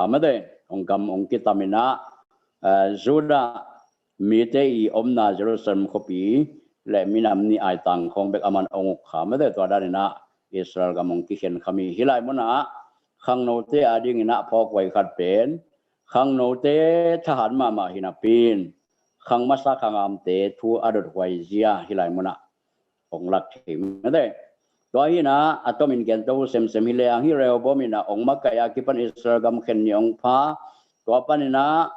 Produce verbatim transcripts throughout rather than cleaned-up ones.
mate, hong gam hong kitam in ah, eh, Judah mite i omna Jerusalem khuapi le minam nih aitang khawng bek aman hong uk kha mate. Tua dan in ah Israel gam hong kikhen kha mi hi lai mun ah khangnote ading in ah phawkhuai khat pen khangnote thahat mahmah hi napi in khang masa khangamte thu a dothuai zia hi lai mun ah hong lak thei mate. Tua hi in ah a tomin gen to semsem hi lehang hih Rehoboam in ah hong makaih a kipan Israel gam khen ni hong pha. Tua pan in ah,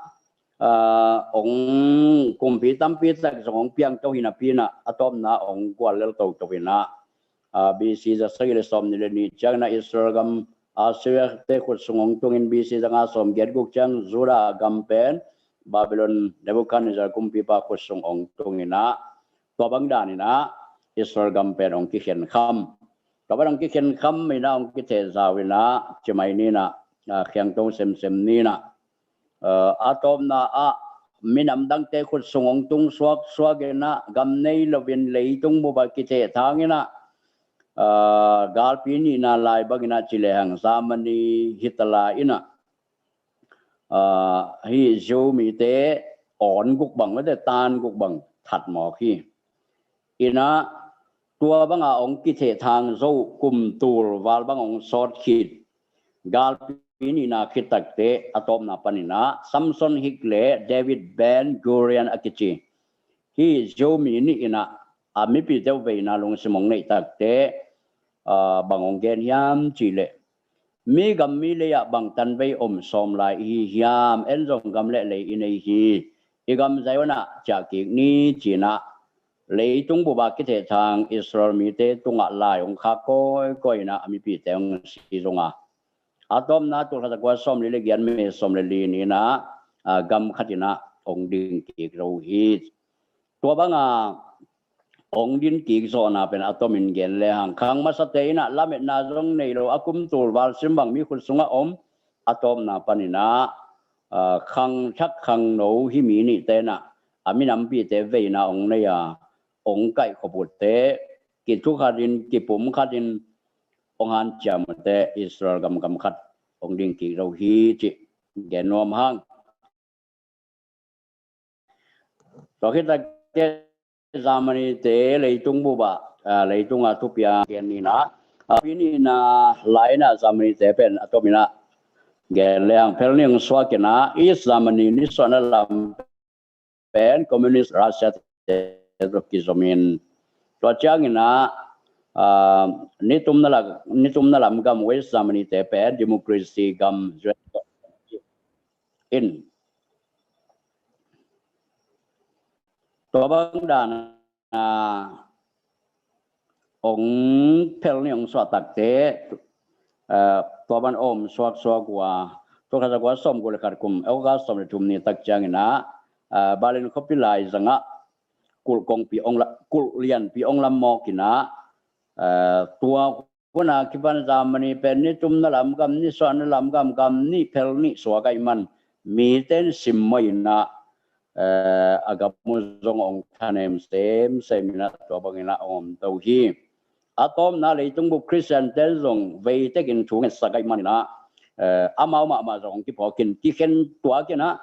ah, hong kumpi tampi tak zong hong piang to hi napi in ah a tawpna hong guallel toto in ah, ah, B C za sagih le sawm nih le nih ciangin ah Israel gam Assyria-te khut sung hong tungin B C za nga sawm giat guk ciang Judah gam pen Babylon Nebuchadnezzar kumpipa khut sung hong tung in ah tua bang dan in ah Israel gam pen hong kikhen kham. Tua bang hong kikhen kham in ah hong kitheh zau in ah ci mai ni in ah, ah, khiangto semsem ni in ah, ah, a tawpna ah minam dangte khut sung hong tung suaksuak in ah gam nei loin leitung bup ah kitheh thang in ah, ah, galpi nihna lai bang in ah ci lehang Germany Hitler in ah, ah, hih Jew mite awn guk bang mate, tan guk bang that mawk hi. In ah tua bang a hong kitheh thang zo kum tul val bang hong sawt khit galpi nihna khit takte a tawpna pan in ah Samson Hicks le David Ben Gurion a kici hih Jew mi nih in ah a mipite uh veina lungsim hong neih takte, ah, bang hong gen hiam cih leh, mi gam mi lei ah bang tanvei om sawm lai i hi hiam, en zong gam le lei i nei hi, i gam Zion ah ciah kik ni ci in ah leitung bup ah kitheh thang Israel mite tungah lai hong khak kawikawi in ah a mipite hong si zong a, a tawpna tul khat za kua sawm li le giat May sawm le li ni in ah, ah, gam khat in ah hong ding kik zo hi. Tua bang a hong din kik zawhna pen a tomin gen lehang khang masate in ah lametna zong nei lo a kum tul val sim bang mi khut sungah om. A tawpna pan in ah, ah, khang thak khangno hih mi nihte in ah a minampite veina hong nei a hong kaih khop utte kithu khat in kipum khat in hong hanciam utte Israel gam gam khat hong ding kik zo hi cih gen nuam hang. Tua khit tak Germany-te leitung bup ah, ah, leitung ah thupiang gen ni in ah, ah, pi ni in ah lai in ah Germany-te pen a tomin ah gen lehang phel nih hong suak in ah East Germany nisuahna lam pen Communist Russia-te tawh kizom in tua ciangin ah, ah, nitumna la-, nitumna lam gam West Germany-te pen democracy gam in tua bang dan a hong phel nih hong suah takte, eh, tua bang om suaksuak uh a, tul khat za kua sawm guk le khat kum August sawm le thum ni tak ciangin ah, eh, Berlin khuapi laizang ah kulh kongpi hong la-, kulh lianpi hong lam mawk in ah, eh, tua hun a kipan Germany pen nitumna lam gam, nisuahna lam gam, gam nih phel nih suak ahih man mite in simmawh in ah, eh, a gam uh zong hong thanem semsem in ah tua bangin ah hong om to hi. A tawpna leitung bup Khristian-te in zong veitekin thu ngetsak ahih man in ah, eh, amau mahmah zong hong kiphawk in kikhen tuak in ah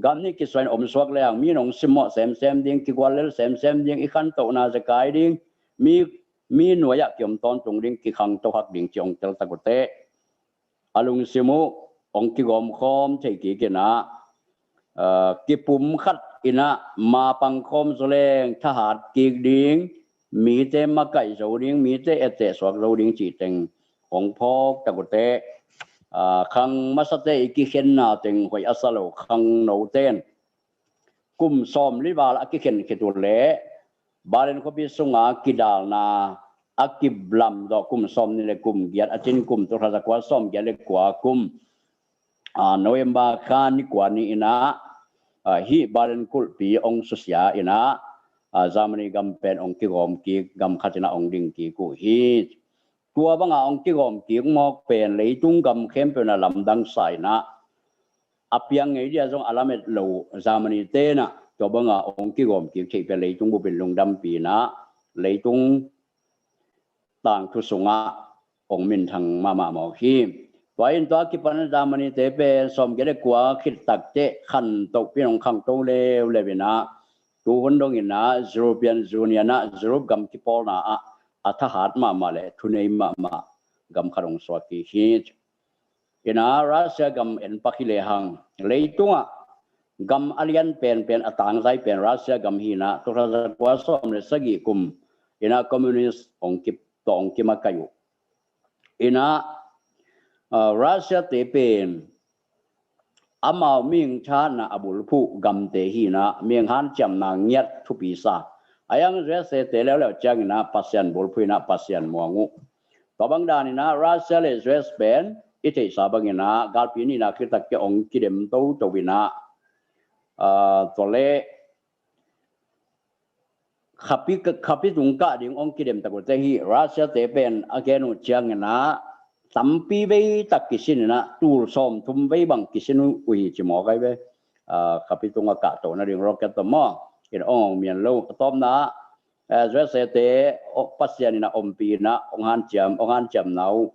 gam nih kisuah in om suak lehang mi in hong simmawh semsem ding, kiguallel semsem ding, i khantohna zekai ding, mi, mi nuai-ah kiom tawntung ding, kikhangto hak ding ci hong tel tak uh teh a lungsim uh hong kigawm khawm thei kik in ah, ah, kipum khat in ah ma pang khawm zaw leng thahat kik ding, mite makaih zo ding, mite etteh suak zo ding cih teng hong phawk tak uh teh, ah, khang masate i kikhenna teng hoih a sa lo khangnote in kum sawm li val a kikhen khit uh leh Berlin khuapi sunga kidalna a kilamdawh kum sawm nih le kum giat, a cin kum tul khat za kua sawm giat le kua kum, ah, November kha ni kua ni in ah, ah, hih Berlin kulhpi hong susia in ah, ah, Germany gam pen hong kigawm kik, gam khat in ah hong ding kik uh hi. Tua bang a hong kigawm kik mawk pen leitung gam khempeuh in ah lamdang sa in ah, a piang ngei dia zong a lamet lo Germany-te in ah tua bang a hong kigawm kik theih pen leitung bup in lungdampi in ah leitung tangthu sungah hong minthang mahmah mawk hi. Tua in tua kipan a Germany te pen sawmgiat le kua khit takteh khantohpih in hong khangto leuleu in ah, tu hun dongin ah European Union ah Europe gam kipawlna ah a thahat mahmah le thunei mahmah gam khat hong suak hi hi. In ah Russia gam en pak hi lehang, leitungah gam a lian penpen, a tangzai pen Russia gam hi in ah, tul khat za kua sawm le sagih kum in ah communist hong ki, tawh hong kimakaih uh. In ah, ah, Russia te pen amau mihing thahatna a bulphuh gamte hi in ah, mihing hanciamna ngiat thupi sa. A yang U S A te leuleu ciangin ah Pasian bulphuh in ah Pasian muang uh. Tua bang dan in ah Russia le U S A pen i theihsa bangin ah galpi nihna khit takteh hong kidem toto in ah, ah, tua le khapi, khapi tung kah ding hong kidem tak uh teh hi. Russia te pen a gen uh ciangin ah tampi vei tak kisin in ah, tul sawmthum vei bang kisin uh hi ci mawk ai ve. Ah, khapi tung a kahto nading rocket tawh maw, in hong hong mian lo. A tawpna ah, eh, U S A te, oh, Pasian in ah ompih in ah hong hanciam, hong hanciamna uh,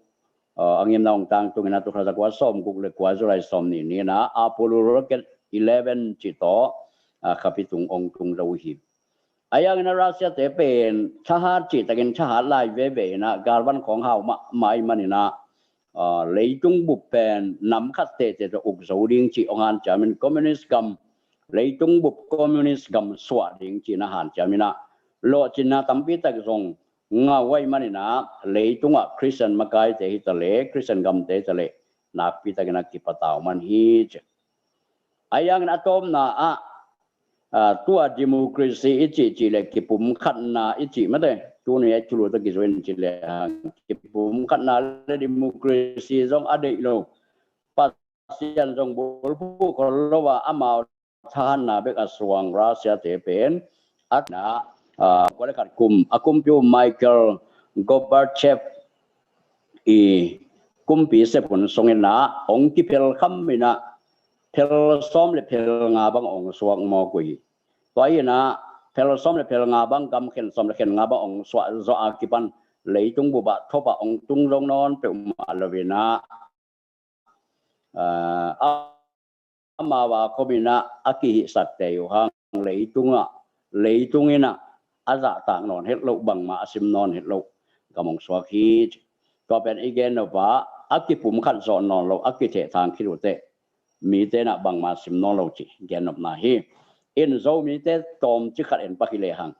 ah, a ngimna hong tangtung in ah, tul khat za kua sawmguk le kua July sawmnih ni in ah Apollo rocket eleven cih tawh, ah, khapi tung hong tung zo uh hi. A yang in ah Russia te pen thahat cihtakin thahat lai veve in ah, galvan khawng hau mahmah ahih manin ah, ah, leitung bup pen nam khat tehteh tawh uk zo ding cih hong hanciam in, communist gam, leitung bup communist gam suah ding cih in ah hanciam in ah, lawhcinna tampi tak zong ngah uh ahih manin ah, leitungah Christian makaite hi ta leh, Christian gamte hi ta leh, nakpi takin ah kipatau man hi ci. A yang in a tawpna ah, ah, tua democracy i cih, cih le kipumkhatna i cih mate, tuni a i thulu tawh kizui in cih lehang, kipumkhatna le democracy zong a deih lo, Pasian zong bulphuh khol lo a, amau thahatna bek a suang Russia te pen, a na, ah, kua le khat kum, a kumpiu Michael Gorbachev i kumpi sep hun sungin ah hong kiphel kham in ah, phel sawm le phel nga bang hong suak mawk uh hi. Tua hi in ah, phel sawm le phel nga bang, gam khen sawm le khen nga bang hong suah zawh a kipan, leitung bup ah thop ah hong tung zo nawn peuhmah lo in ah, ah, amau a khawm in ah a kihihsak tei uh hang, leitungah, leitung in ah a zahtak nawn het loh, bangmah a sim nawn het loh gam hong suak hi. Tua pen i gen nop ah, a kipumkhat zawh nawn lo, a kithehthang khit uh teh mite in ah bangmah sim nawn lo cih gen nopna hi. In Zomite tawmcik khat en pak hi lehang,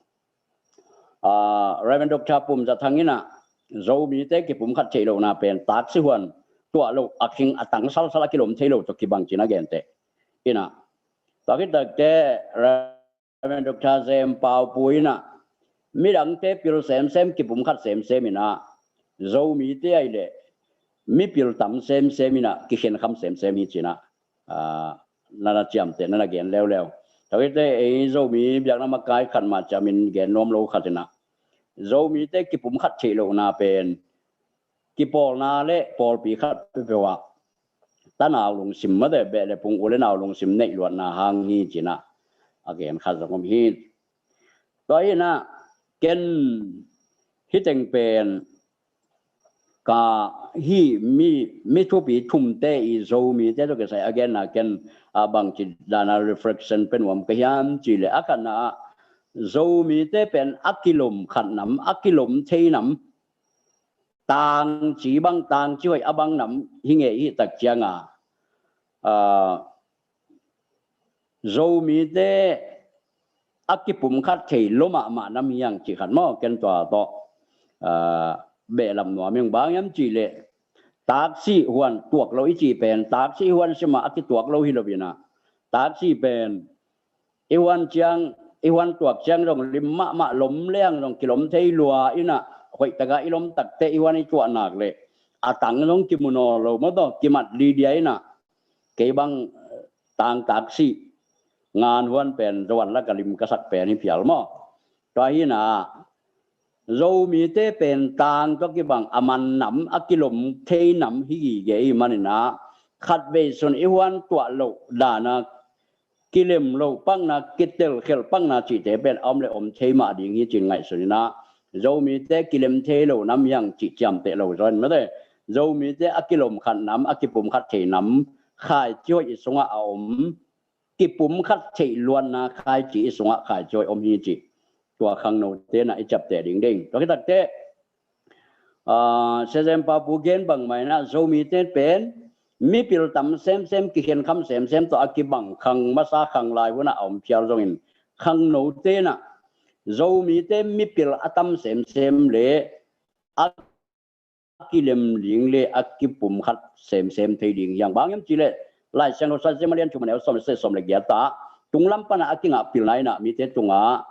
ah, Reverend Doctor Pum Za Thang in ah, Zomite kipumkhat theih lohna pen taksi huan tuah loh, a khing a tang salsal a kilom thei lo tawh kibang ci in a gen teh. In ah, tua khit takteh Reverend Doctor Zem Pau Pu in ah, midangte pil semsem, kipumkhat semsem in ah, Zomite ahih leh mipil tam semsem in ah, kikhen kham semsem hi ci in ah, ah, na na ciamteh, na na gen leuleu. Tua khit teh ei Zomi biakna makai khat mah ciamin gen nuam lo khat in ah, Zomite kipumkhat theih lohna pen kipawlna le pawlpi khat peuhpeuh ah tanau lungsim mate, beh le pung, u le nau lungsim neih luatna hang hi ci in ah a gen khat zong om hi. Tua hi in ah, ken hih teng pen ka hih mi, mi thupi thumte i Zomite tawh kisai a genna ken a bangci dan a reflection pe nuam ka hiam cih leh, a khatna ah Zomite pen a kilom khat nam, a kilom thei nam, tangci bang, tangci hoih a bang nam hi ngei i hih tak ciang a, ah, Zomite a kipumkhat thei lo mahmah nam hi hang cih khat maw, ken tua tawh, ah, behlap nuam ing. Bang hiam cih leh, taksi huan tuak lo i cih pen, taksi huan sim ah a kituak lo hi lo in ah, taksi pen i huan ciang, i huan tuak ciang zong lim mahmah, lom leng zong kilom thei lua in ah, hoih tak a i lom tak teh i huan i tuah nak leh a tang zong kimu nawn lo maw, tawh kimat lidia in ah, kei bang tang taksi ngan huan pen Zo an lak a lim ka sak pen hi phial maw. Tua hi in ah, Zomite pen tang tawh kibang a man nam, a kilom thei nam hi gige ahih manin ah, khatvei sun i huan tuah loh dan a kilem loh pakna, kitelkhelh pakna cihte pen a om le om thei mah ding hi ci in ngaihsun in ah, Zomite kilem thei lo nam hi hang cih ciamteh lo zaw in mate, Zomite a kilom khat nam, a kipum khat thei nam, khaici hoih i sungah a om, kipum khat theih luatna khaici i sungah khaici hoih om hi ci. Tua khangnote na i ciapteh ding ding. Tua khit takteh, ah, Sia Zen Pau Pu gen bangmah inah Zomite pen mipil tam semsem, kikhen kham semsem tawh a kibang khang masa khang lai hunah a om phial zongin khangnote na Zomite mipil a tam semsem le a kilem ding le a kipum khat semsem thei ding hi hang. Bang hiam cih leh Lai Siangtho Sawltak Sia Malian Thum a neu sawm le sawm le giat ah tunglam pana a kingah pilna inah mite tungah,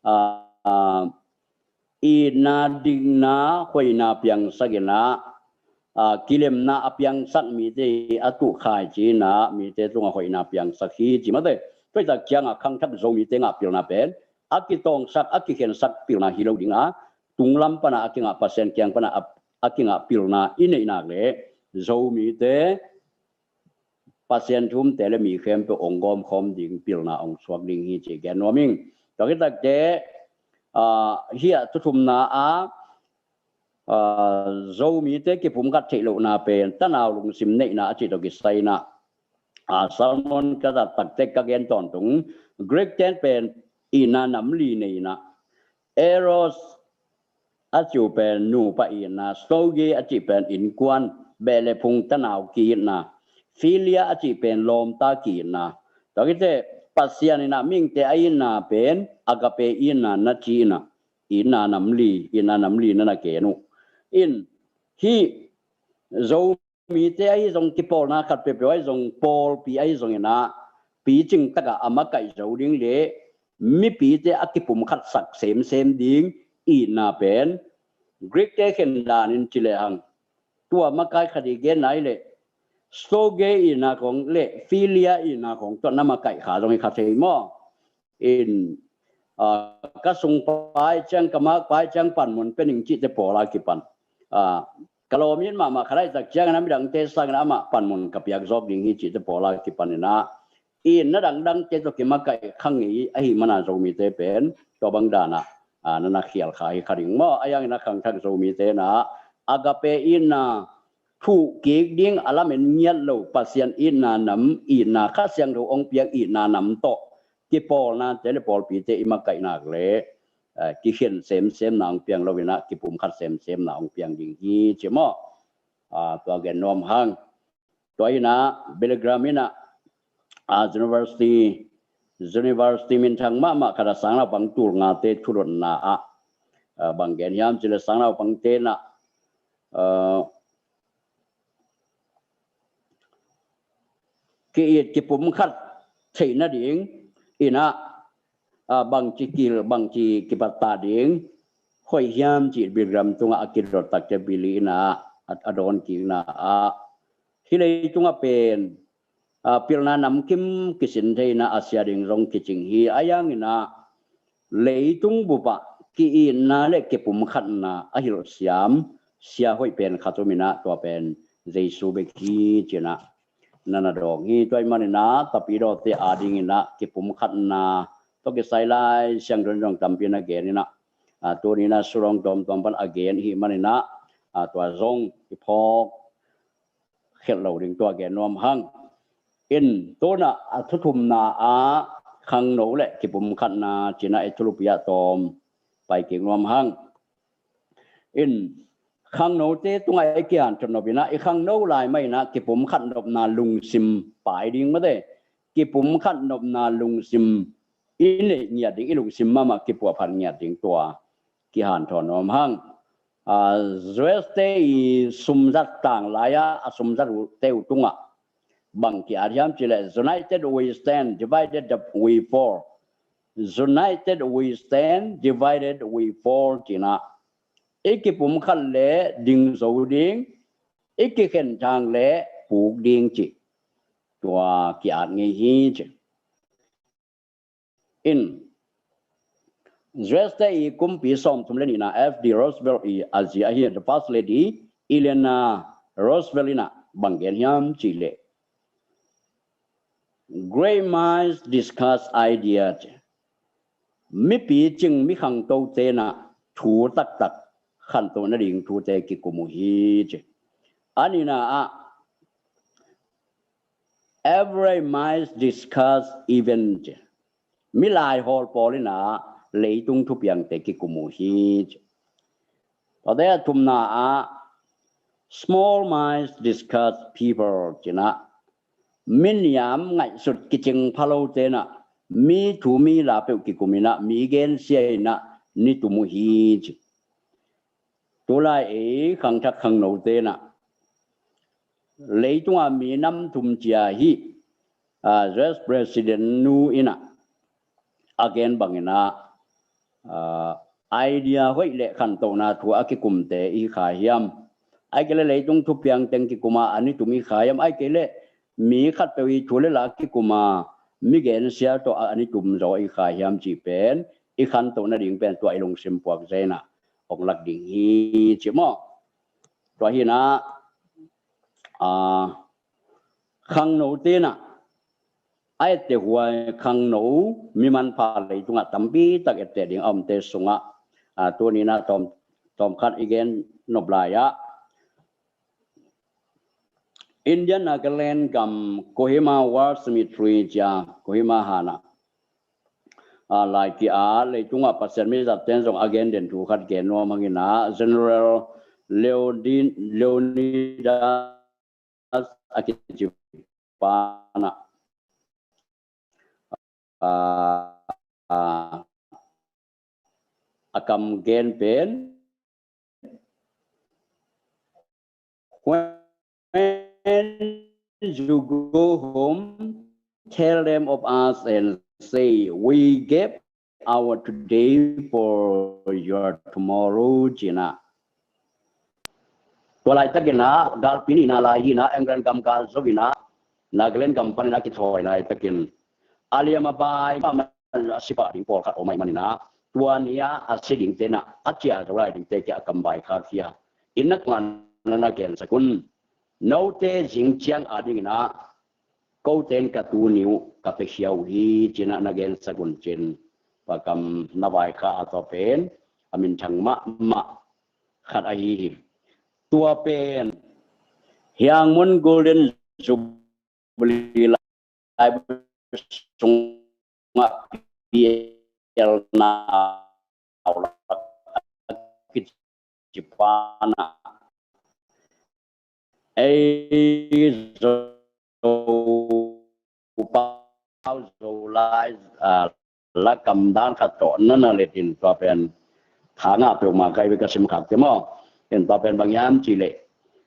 ah, ah, itna, dikna, hoihna piangsak inah, ah, kilemna a piangsak mite a tuh khaici inah mite tungah hoihna piangsak hi ci mate. Tua hi tak ciangah khangthak Zomite ngah pilna pen a kitawngsak, a kikhensak pilna hi lo ding a, tunglam pana a kingah, Pasian kiang pana a, a kingah pilna i neih nak le Zomite Pasian thumte le mi khempeuh hong gawmkhawm ding pilna hong suak ding hi ci gen nuam ing. Tua khit takteh, ah, hih a thu thumna ah, ah, Zomite kipum khat theih lohna pen tanau lungsim neihna a cih tawh kisai inah, ah, sermon ka zat takteh ka gen tawntung, Greek ten pen itna nam li nei inah, eros a cih uh pen nupa itna, storge a cih pen innkuan, beh le phung tanau ki-itna, philia a cih pen lawmta ki-itna. Tua khit teh Pasian inah mihingte a itna pen agape itna na ci inah, itna nam li, itna nam li na na gen uh. In hih Zomite ahi zong, kipawlna khat peuhpeuh ahi zong, pawlpi ahi zong inah picing takah a makaih zo ding le mipite a kipum khat sak semsem ding itna pen Greek te khen danin ci lehang, tua makai khat i genna hi leh storge itna khawng le philia itna khawng tawh na makaih kha zong hi kha thei maw? In, ah, ka sung pai ciang, ka mak pai ciang panmun pia ning cihte pawl a kipan, ah, ka lawm it mahmah khat ahih tak ciangin a midangte sangin amah panmun ka piak zawk ding hi cihte pawl a kipan inah, itna dangdangte tawh kimakaih kha ngei ahih mana Zomite pen tua bang danah, ah, na na khial kha hi kha ding maw? Ahi hangin a khangthak Zomite na agape itna, thuh kik ding a lamen ngiat lo Pasian itna nam, itna Kha Siangtho hong piak itna nam tawh kipawlnate le pawlpite i makaih nak le, eh, kikhen semsemna hong piang lo inah kipum khat semsemna hong piang ding hi ci maw? Ah, tua gen nuam hang. Tua inah Billy Graham inah, ah, university, university minthang mahmah khat a sangnaupang tul ngate thudotna ah, ah, bang gen hiam cih leh sangnaupangte inah, ah, ki-it kipum khat theih nading inah, ah, bangci kil, bangci kipattah ding hoih hiam cih Billy Graham tungah a kidot takteh Billy inah a, a dawn kikna ah, hih leitungah pen, ah, pilna namkim kisin thei inah a sia ding zong kicing hi. Ahi hangin ah leitung bupah ki-itna le kipumkhatna a hilhsiam sia hoih pen khat om inah tua pen Jesu bek hi ci inah na na dawng hi. Tua ahih manin ah Tapidawte ading inah kipumkhatna tawh kisai Lai Siangtho in zong tampi na gen inah, ah, tuni inah surong tuamtuam pan a gen ahih manin ah, ah, tua zong i phawk khelh lo ding tua gen nuam hang. In tu-in ah a thu thumna ah khangno le kipumkhatna ci inah i thulupi ah tawm pai kik nuam hang. In khangnote tungah i kihanthawn nop inah i khangno lai mah inah kipumkhat nopna lungsim pai ding mate. Kipumkhat nopna lungsim i neih ngiat ding, i lungsim mahmah kipuahphat ngiat ding tua kihanthawn nuam hang. Ah, U S te i sumzat tang lai-a a sumzat uh te uh tungah bang ki-at hiam cih leh, "United we stand, divided we fall. United we stand, divided we fall," ci inah i kipumkhat leh ding zo ding, i kikhen thang leh puk ding cih tua ki-at ngei hi ci. In U S te i kumpi sawmthum le nihna F D Roosevelt i a zi ahi the First Lady Eleanor Roosevelt inah bang gen hiam cih leh, "Great minds discuss ideas," ci. Mipi cing, mi khangtote inah thu taktak khantoh nading thute kikum uh hi ci. A nihna ah, every mice discuss event. Milai hawl pawl in ah leitung thupiangte kikum uh hi. Tua te a thumna ah, small minds discuss people, ci-in ah, miniam ngaihsut kicing pha lote in ah, mi thu mi la peuh kikum in ah, mi gensia in ah, ni tum uh hi, ci. Tulai ei khangthak khangnote in ah, leitung a mi nam thum ci-a hih, ah, U S President nu in ah, a gen bangin ah, ah, idea hoih le khantohna thu a kikumte i hi kha hiam? Ahih kei leh leitung thupiang teng kikum a, a ni tum i hi kha hiam? Ahih kei leh mi khatpeuh i thu le la kikum a, mi gensia tawh a ni tum zaw i hi kha hiam cih pen i khantoh nading pen tua i lungsim puak zen ah hong lak ding hi, ci maw. Tua hi-in ah, ah, khangnote in ah, a etteh huai khangno, mi manpha leitung ah tampi tak etteh ding a omte sung ah, ah, tuni-in ah tawm, tawm khat i gen nop lai ah, Indian Nagaland gam Kohima War Cemetery ci-a, Kohima han ah, ah, lai ki-at leitung ah Pasian mizat ten zong a gen den thu khat gen nuam hang in ah, General Leoni-, Leonidas a kici pa in ah, ah, ah, a kam gen pen, "When you go home, tell them of us and say, 'We gave our today for your tomorrow,'" ci-in ah. Tua laitak in ah, galpi nihna lai hi-in ah, England gam gal zo in ah, Nagaland gam panin a kithawi laitak in, a liam a bai mahmah a si pah ding pawlkhat om ahih manin ah, tua ni-a a si dingte in ah, a ciah zo lai dingte kiang a kam vaikhak hi a, inn a tungah na na gensak un. Note zing ciang a dingin ah, kote in ka tuni uh ka piakhia uh hi, ci-in ah na gensak un, ci-in tua kam na vaikhak a, tua pen a minthang mahmah khat ahi hi. Tua pen Hiangmun Golden Jubilee lai sungah P L na au lak a kici pa in ah, ei Zo pau Zolai, ah, lakam dan khat tawh na na let in, tua pen tha ngah peuhmah ka hi ve, ka sim khak te maw. In tua pen bang hiam cih leh,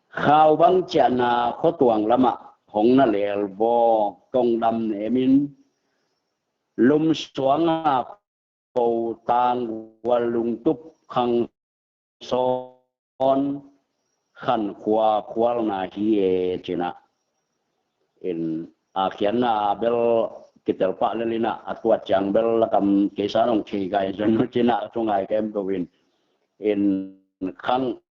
khau bang ciahna khuatuang lamah hong na lel vaw, tongdam nemin, lum suang a ko tanggual lungtup khang sawn khan khua khualna hi e, ci-in ah. In a khiatna bel kitel pah lel in ah, a tuat ciang bel lakam kei san hong thei kai zon, ci-in ah thu ngai khempeuh in. In khang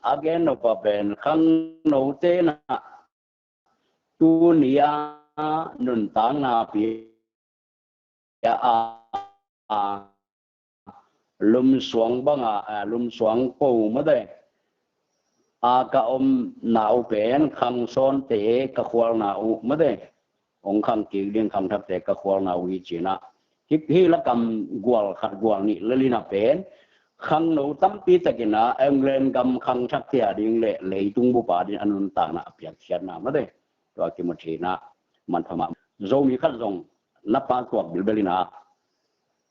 a gen nop a pen khangnote in ah tuni a nuntakna pi a, a, a lum suang bang a, a lum suang ko mate, a ka omna uh pen khang sawnte ka khualna uh mate, hong khang kik ding khangthakte ka khualna uh hi, ci-in ah. Hih, hih lakam gual khat gual nih lel in ah pen khangno tampi tak in ah England gam khangthakte a ding le leitung bup a ding a nuntakna a piakkhiatna mate, tua kimu thei in ah manpha mah. Zomi khat zong na patuak bilbel in ah,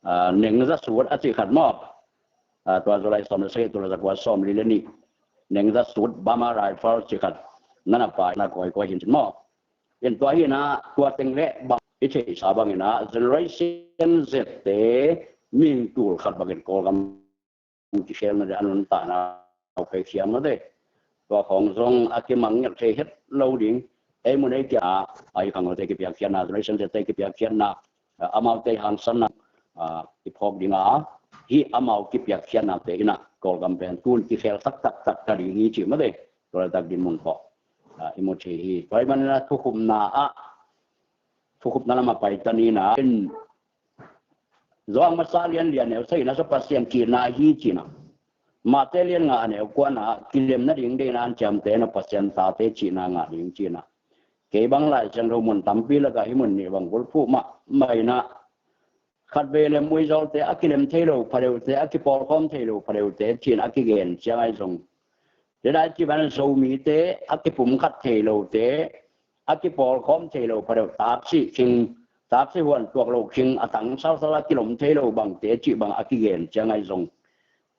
ah, neng za sut a cih khat maw. Ah, tua July sawm le sagih, tul zakua sawmli le nih, neng za sut, Burma Rifle cih khat na na pai na kawikawi hi in, ci maw. In tua hi in ah, tua teng le bang i theihsa bang in ah Generation Z te mihing tul khat bangin Kawlgam kikhelna ding a nuntakna uh pia khiam mate. Tua khawng zong a kimangngilh thei het lo ding. Ei mun ei kia a, a hi khangnote kipiakkhiatna, Generation Z te kipiakkhiatna, a, amaute hangsanna, a, i phawk ding a, hih amau kipiakkhiatnate in ah Kawlgam pen tun kikhel taktak taktak ding hi, ci mate. Tua laitak dinmun khawng, a, i mu thei hi. Tua ahih manin ah thukhupna ah, thukhupna lamah pai ta ni in ah, in Johan masa lian li, a neu sagihna sung, Pasian ki-itna hi, ci-in ah. Mate lian nga a neu kuana, kilem nading deihna hanciamte na Pasian tate cihna ngah ding cihna. Kei bang Lai Siangtho mun tampi lakah hih mun nih bang bulphuh mahmah inah, khatvei le muizawlte a kilem thei lo phadeute, a kipawlkhawm thei lo phadeute cihna a kigen ciang ahi zong, tua dai cih bang Zomite a kipumkhat thei lote, a kipawlkhawm thei lo phadeu, taksi khing, taksi huan tuak lo khing, a tang salsal a kilom thei lo bangte cih bang a kigen ciang ahi zong,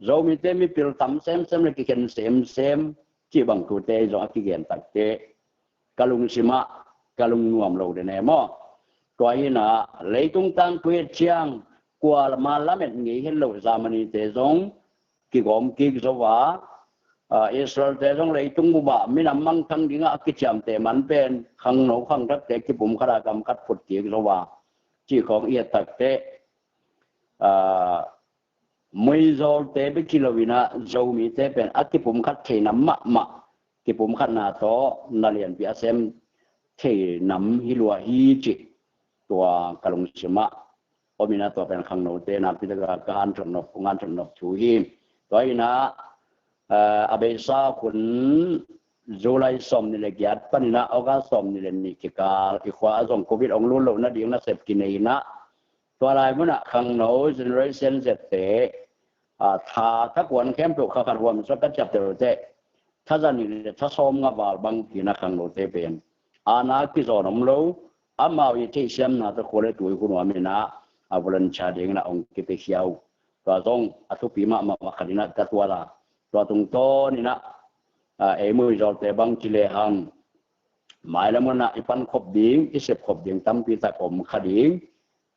Zomite mipil tam semsem le kikhen semsem cih bang tute ahi zong a kigen takte ka lungsimah ka lungnuam lo den e maw? Tua hinah leitung tangthu et ciang kuama lamet ngei het lo Germany-te zong kigawm kik zo a, Israel-te zong leitung bup ah minam mangthang dingah a kiciamteh man pen khangno khangthakte kipumkhat a gam khat phut kik zo a, cih khawng i et takte, muizawlte bek hi lo inah Zomite pen a kipumkhat thei nam mahmah, kipumkhatna tawh na lianpi a sem thei nam hi lua hi cih tua ka lungsimah om inah tua pen khangnote nakpi taka ka hanthot nop, kong hanthot nop thu hi. Tua inah a beisa khun July sawm nih le giat paninah August sawm nih le nih kikal i khua a zong Covid ong lut loh nading nasep kinei inah, tua lai munah khangno Generation Z-te tha thakuan khempeuh kha khat huam suak ka ciapteh lote tha za nih le tha sawm nga val bang kinah khangnote pen ana kizawn om lo, amau i theihsiamna tawh khua le tui hun huam inah a volunteer dingin a ong kipiakhia uh. Tua zong a thupi mahmah khat inah ka tuat a, tua tungtawn inah ei muizawlte bang ci lehang mailam munah i pankhop ding, i sepkhop ding tampi tak om kha ding.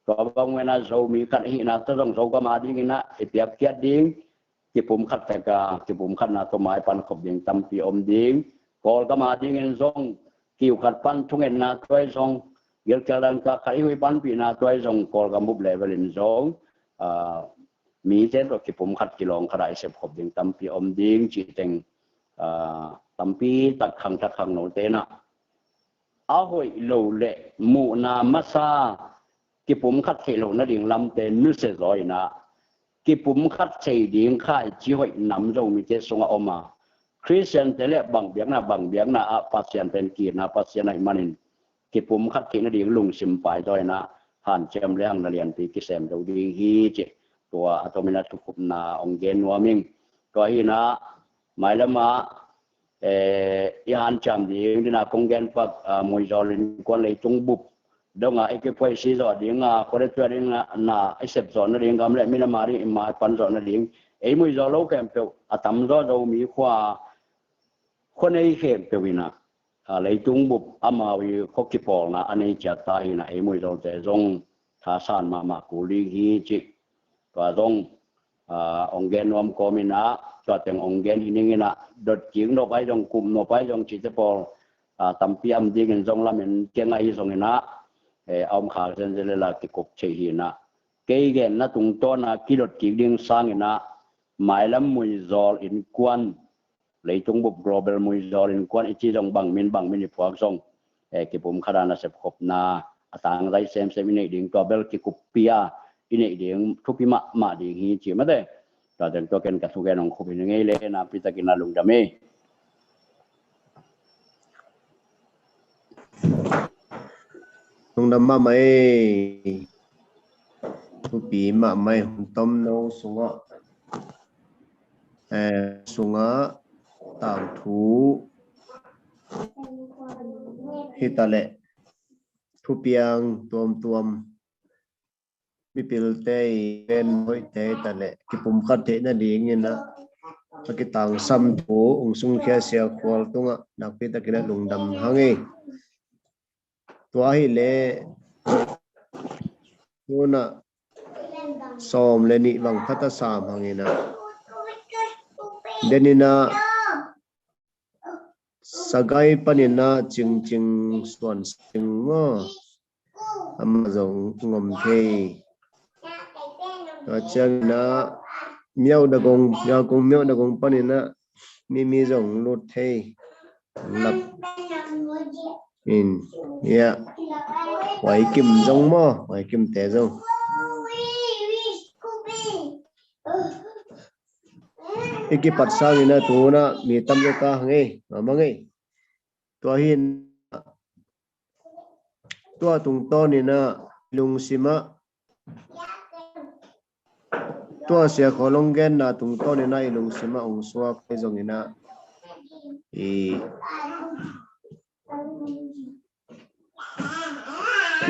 Tua bang munah Zomi khat i hihna tawh zong Zogam a dinginah i piakkhiat ding, kipumkhat taka kipumkhatna tawh mai pankhop ding tampi om ding. Kawlgam a dingin zong kiu khat pan thungetna tuai zong, gilkial dangka khat i hui panpihna tuai zong Kawlgam bup level in zong mite tawh kipumkhat kilawng khat a i sepkhop ding tampi om ding cih teng tampi tak khangthak khangnote inah a hoih lo le muhna masa kipumkhat theih loh nading lamte nusia zaw inah kipumkhat thei ding kha i ci hoih nam Zomite sungah om a, Khristiante le bang biakna bang biakna ah Pasian pen kiitna Pasian ahih manin kipumkhat theih nading lungsim pai zaw inah hanciam le hang na lianpi kisem zo ding hi cih tua a tomin a thukhupna ong gen nuam ing. Tua hinah mailamah i hanciam ding dina kong gen pak muizawl innkuan leitung bup donga i kiphuaisi zawh dinga, khualethuah dinga na i sep zawh nading, gam le minam a ding i maipan zawh nading, ei muizawl lo khempeuh a tamzaw Zomi khua, khua nei khempeuh inah leitung bup amau i khua kipawlna a nei ciat ta hinah ei muizawlte zong thasan mahmah kul ding hi cih tua zong ong gen nuam kawm inah, tua teng ong gen hi ning inah, dot kik nop ai zong, kup nop ai zong cihte pawl tampi am dingin zong lamen keng ahi zong inah a om khak zenzen lela kikup thei hi inah, kei genna tungtawna kidot kik ding sang inah mailam muizawl innkuan, leitung bup global muizawl innkuan i ci zong bangmin bangmin i phuak zong kipumkhat a na sepkhopna a tangzai semsem i neih ding tua bel kikuppi a i neih ding thupi mahmah ding hi ci mate. Tua teng tua ken ka thugen ong khup hi ning ei le, nakpi takin a lungdam ei. Lungdam mahmah ei. Thupi mahmah ei, hun tomno sungah sungah tangthu hitaleh thupiang tuamtuam mipilte i pen hoihte hitaleh kipumkhat theih nading inah a kitangsam thu ung sungkhia siakhual tungah nakpi takin a lungdam hang ei. Tua hileh tunah sawm le nih bang thata sam hang inah, den inah Sagai paninah Cingcing Suan Sing maw, amah zong ngom thei. Tua cianginah Miau Dagong, Miau Dagong, Miau Dagong paninah Mimi zong lut thei. Lap in, ya. Huai Kim zong maw, Huai Kimte zong. I kipat sangin a tu-in a mi tam lo ka hang ei, mama ngei. Tua hi-in tua tungtawnin a i lungsim ah, tua Sia Khual hong genna tungtawnin a i lungsim ah hong suak ahi zongin a, i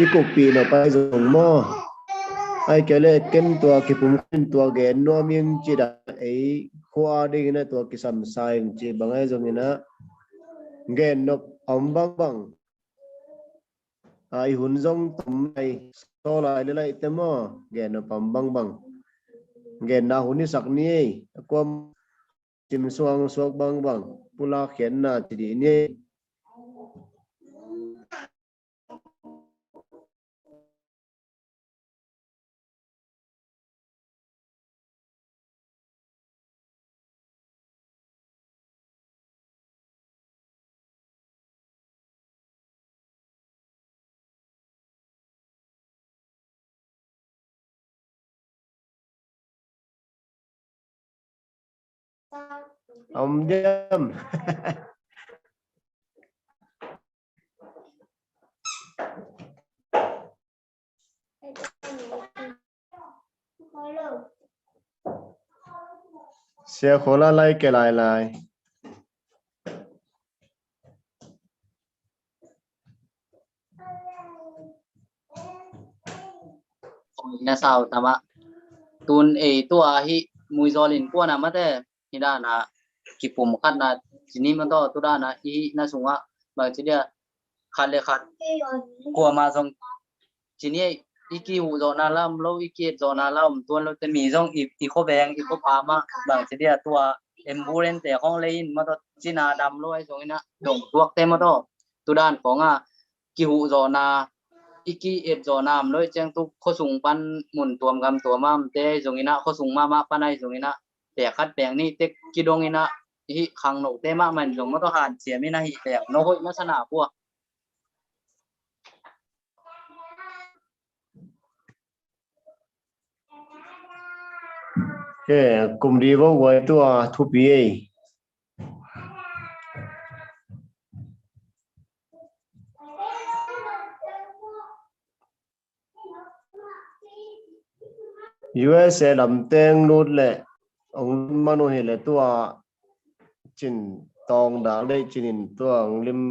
i kukpih nop ahi zong maw? Ahih kei leh ken tua kipumkhat in tua gen nuam ing ci dan, ei khua dingin a tua kisam sa ing ci bang ahi zongin a, gen nop a om bangbang. A, i hun zong tom lai, saw lai le laite maw, gen nop a om bangbang. Genna hun i sak ni ei, a kuam sim suang suak bangbang, pulak khiatna ci dih ni ei. Om diam. Sia Khual a lai ke lai lai. Na sau tama. Tun ei tua hi Muizawl innkuan a mate. Hi dan a kipumkhatna ci ni maw taw, tu dan a i hihna sungah bang ci dia khat le khat kuamah zong ci ni ei, i kihuh zawhna la om lo, i ki-et zawhna la om tuan lo te, mi zong i, i khuaveng, i khuapa mah bang ci dia tua ambulance te khawng lei in maw taw, cina dam lo ahi zongin a dong tuakte maw taw, tu dan khawng a kihuh zawhna, i ki-et zawhna om lo i ciang tu khuasung pan mun tuam gam tuam a omte ahi zongin a, khuasung mahmah pan ahi zongin a, pek khat pek nih tek kidongin a, hih khangnote mahmah in zong maw taw hanciamin a hih pek no hoih masa na pua. Ke, kum di vo guai tua thupi ei. U S A lam teng lut le, ong lut man uh hi le tua cin tawng dal dei cinin tua ong lim,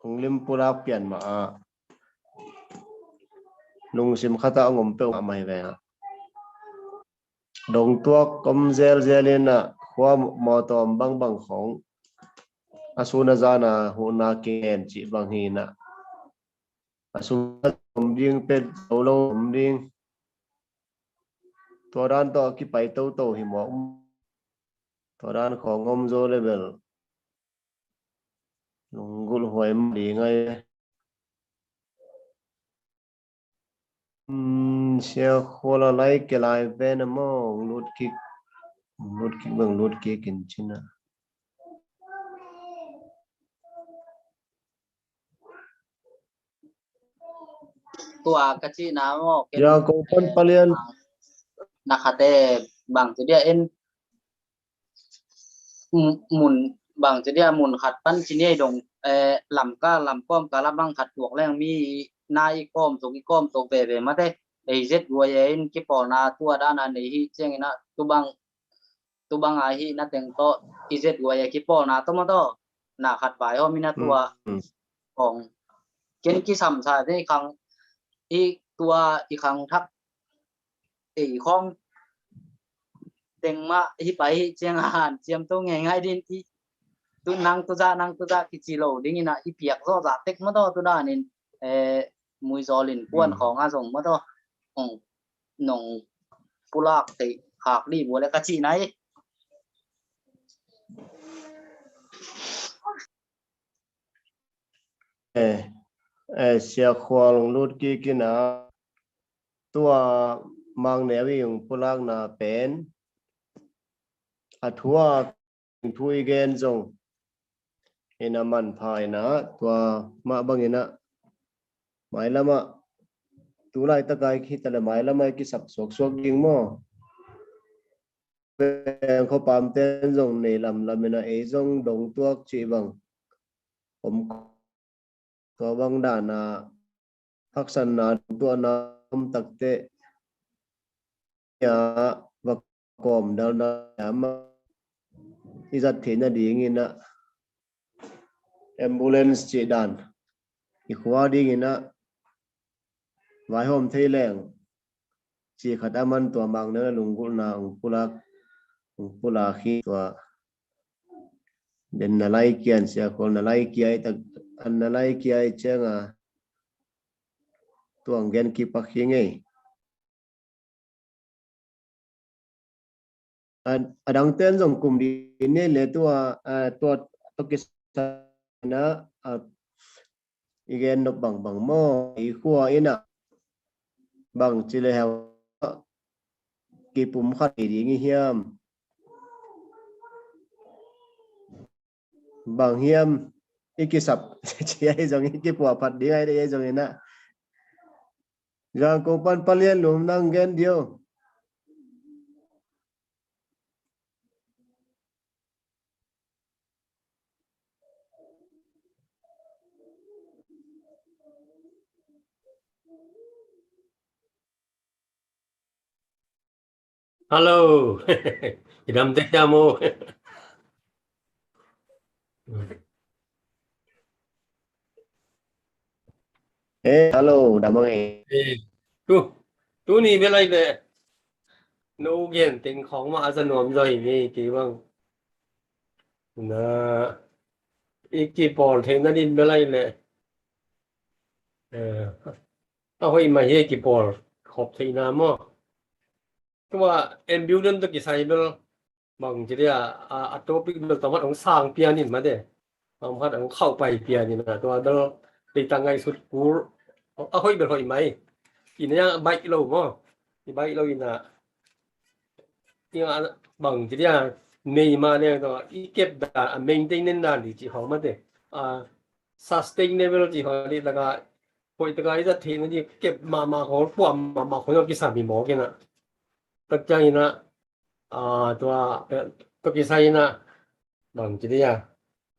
ong lim pulak pian mah a. Lungsim khat ah ong om peuh mah mah hi ve a. Dong tuak om zelzel in a, khua mawtaw om bangbang khawng a sun a zan a huhna kingen cih bang hi in a, a sun a om ding, pet zo lo om ding. Tua dan tawh a kipai toto hi mawk. Tua dan khawng om zo le bel lunggulh huai mah ding ai. Sia Khual a lai ke lai ven a maw, lut kik, lut kik bang lut kik in cin a. Tua ka cihna maw, ken Yangon pan palian na khate bang ci dia in mun, bang ci dia mun khat pan ci ni ei dong, eh, Lamka lam kawm ka la bang khat tuak leng mi na i kawm tuk, i kawm tuk veve mate, ei zet guai in kipawlna tua dan a nei hi ciangin a, tu bang tu bang a hih na teng tawh i zet guai a kipawlna tawh maw taw, na khat vai hawm in a tua kong ken kisam sa te i khang, i tua i khang thak ei khawng teng mah hi pai hi ciang a hanciam to ngeingai din i tu nang tu zah, nang tu zah kici lo ding in a i piak zawh zah tek maw taw tu dan in, eh, Muizawl innkuan khawng a zong maw taw. Nong pulak theih khak dih vua le ka cihna hi. Eh, eh, Sia Khual lut kik in a, tua Mang Neu i hong pulakna pen a thu a thu i gen zong in a manpha in a, tua mah bangin a mailam ah, tu laitak a i khita le mailam ah i kisap suaksuak ding maw? veng khuapamte zong nei lamlam in ah ei zong dong tuak cih bang om. Tua bang dan a haksatna tuahna om takteh a va kawm daldal a ma i zat theih nadingin ah ambulance cih dan i khua dingin ah vaihawm thei leng cih khat a man tua mang na lunggulhna ong pulak ong pulak hi tua den na lai kian sia khol na lai kiai tak an na lai kiai cianga tuang gen kipak hi ngei. A dangten zong kum di ne le tua tua tua kisana i gen nop bangbang maw i khua ina bang ci le heu kipum khat i ding i hiam? Bang hiam i kisap ci ai zong i kipuah phat ding ai dei ai zong ina zang ko pan palian lum nang gen dio. Hello. I dam te kya mo? Eh, hello, dam eh. Tu, tu ni belai le. No gen ting khong ma asa nuam zoi ni ki bang. Na i ki pol thei na din belai le. Eh. A hoih mah hi kipawl khop theihna maw? Tua ambulance tawh kisai bel bang ci dia a topic bel tawm hat hong sang pian in mate. Tawm hat hong khauh pai pian in a tua bel deitang ngaihsut kul a hoih bel hoih mai. Ina baih lo maw? I baih lo ina bang ci dia nei mah leng tua i kep dan a maintain nen dan di ci hong mate. A sustainable ci hong di taka hoih taka i zat theihna di kep mahmah khong puah mahmah khong zong kisam hi mawk ina. Tak ciang ina tua tua kisai ina bang ci dia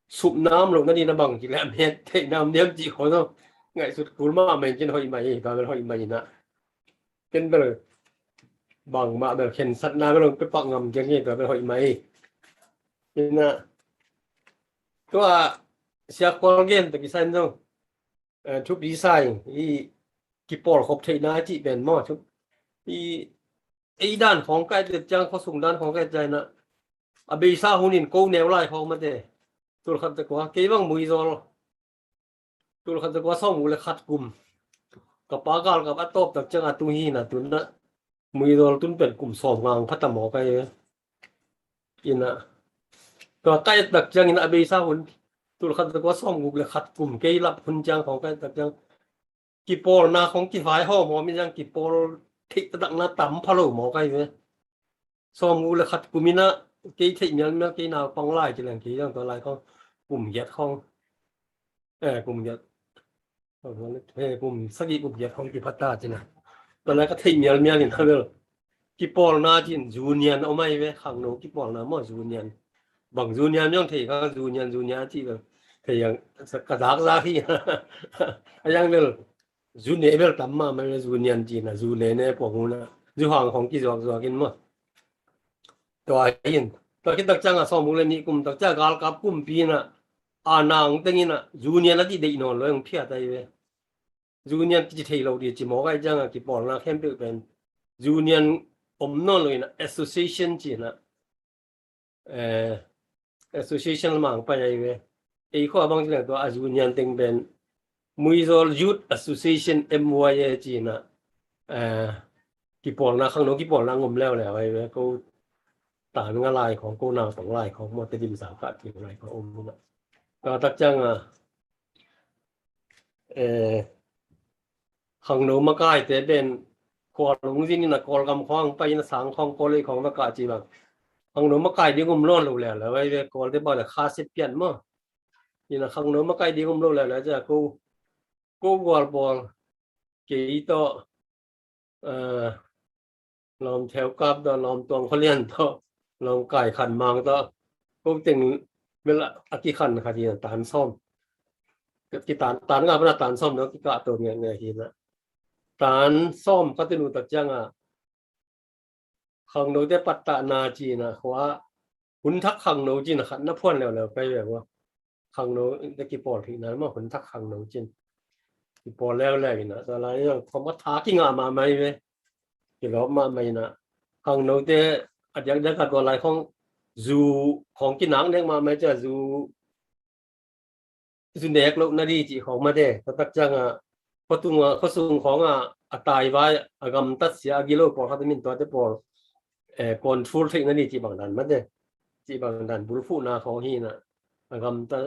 supna om lohna di na bang ci le a met theihna om niam ci khong zong ngaihsut kul mahmah in cin hoih mai hi tua bel hoih mai ina. Ken bel bangmah bel khensatna bel hong pepak ngam keng hi tua bel hoih mai hi. Ina tua sia khual gen ta kisai zong thupi sa ing i kipawl khop theihna cih pen maw thu i ei dan khawng kai tet ciang khuasung dan khawng kai ciang ina a beisa hun in ko neu lai khawng mate. Tulkhat zakua kei bang muizawl tulkhat zakua sawm guk le khat kum ka pa galkap a tawp tak ciang a tung hi na tun na muizawl tun pen kum sawm ngang phata maw kai ina tua kai tak ciang ina a beisa hun tulkhat zakua sawm guk le khat kum kei lap hun ciang khawng kai tak ciang kipawlna khawng kivai hawm hawm in ciang kipawl theih taktakna tam pha lo maw kai ve. Sawm guk le khat kum ina kei theih mialmial kei naupang lai ci leng kei zong tua lai khawng kum giat khawng eh kum giat eh kum sagih kum giat khawng kiphata ci na tua lai ka theih mialmial in a bel kipawlna ci in zunian om ai ve khangno kipawlna maw zunian bang zunian zong thei kha zunian zunian ci bel thei yang ka zak zak hi a yang bel zu ne bel tam mahmah le zu nian cina zu ne ne puang huna zu hang hong kizuak zuak in maw. Tua in tua khit tak ciang a sawm guk le nih kum tak ciang galkap kumpi na a nang teng ina zu nian a ti deih nawn lo hong phiat ai ve. Zu nian ti thei lo di ci mawk ai ciang a kipawlna khempeuh pen zu nian om nawn lo ina association cina association lamang pai ai ve. Ei khua bang ci leng tua a zu nian teng pen Muizawl Youth Association M Y A cina kipawlna khangno kipawlna ngom leuleu ai ve ko ta nga lai khawng ko naupang lai khawng maw te dim sang kah ti lai khawng om na. Tua tak ciang a khangno makaite pen khual hong zin ina Kawlgam khawng pai ina sang khawng Kawlei khawng makaih ci bang khangno makaih ding um lawn lo le la vai ve Kawlte bang le kha sep pian maw. Ina khangno makaih ding um lo le la cia ko ko gual pawl kei tawh lawm theu kap tawh lawm tuang kholian tawh Lawngkai khan mang tawh ko teng bel a kikhan khat hi na, tan sawm. Kitan, tan nga pana tan sawm dong kikah to nge nge hi na. Tan sawm khat in uh tak cianga khangnote pattahna cina khua, hun thak khangno cina khat na phuan leuleu kai ve ua. Khangno te kipawl theihna ma hun thak khangno cin kipawl leuleu ina, tua lai zong khom a tha kingah mahmah hi ve. Kilawp mahmah ina, khangnote a diakdiak a tua lai khong zu khong kinak nek mahmah hi cia, zu zu nek loh na di cih khawng mate, taktak cianga khuatung a khuasung khawng a a tai vai a gamtat sia a gilo pawlkhat a min tuate pawl, eh, control theih na di cih bang dan mate, cih bang dan bulphuhna khawng hi na, a gamtat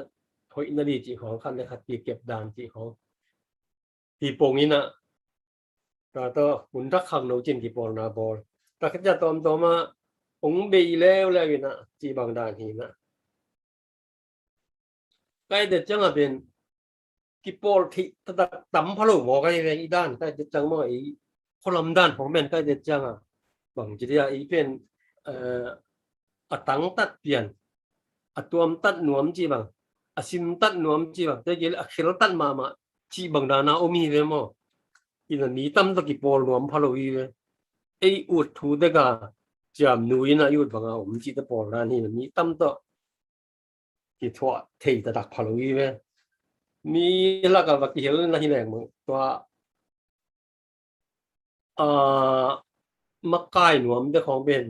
hoih na di cih khawng, khat le khat kikep dan cih khawng hi pong ina, tua tawh hun thak khangno cin kipawlna bawl. Taktak cia tawmtawm a ong bei leuleu ina, cih bang dan hi na. Kai det cianga pen kipawl theih taktak tam pha lo maw kai ve i dan, kai det ciang maw i khualam dan khong pen kai det cianga bang ci dia i pen, eh, a tangtat pian, a tuamtat nuam cih bang, a simtat nuam cih bang, te kile a kheltat mahmah cih bang dana om hi ve maw. Ina mi tam tawh kipawl nuam pha lo hi ve. Ei ut thu deka ciam nu ina i ut banga om cih te pawl dan hi na, mi tam tawh kithuah thei taktak pha lo hi ve. Mi laka va kihel na hi leng mah tua, a, makai nuam te khawng pen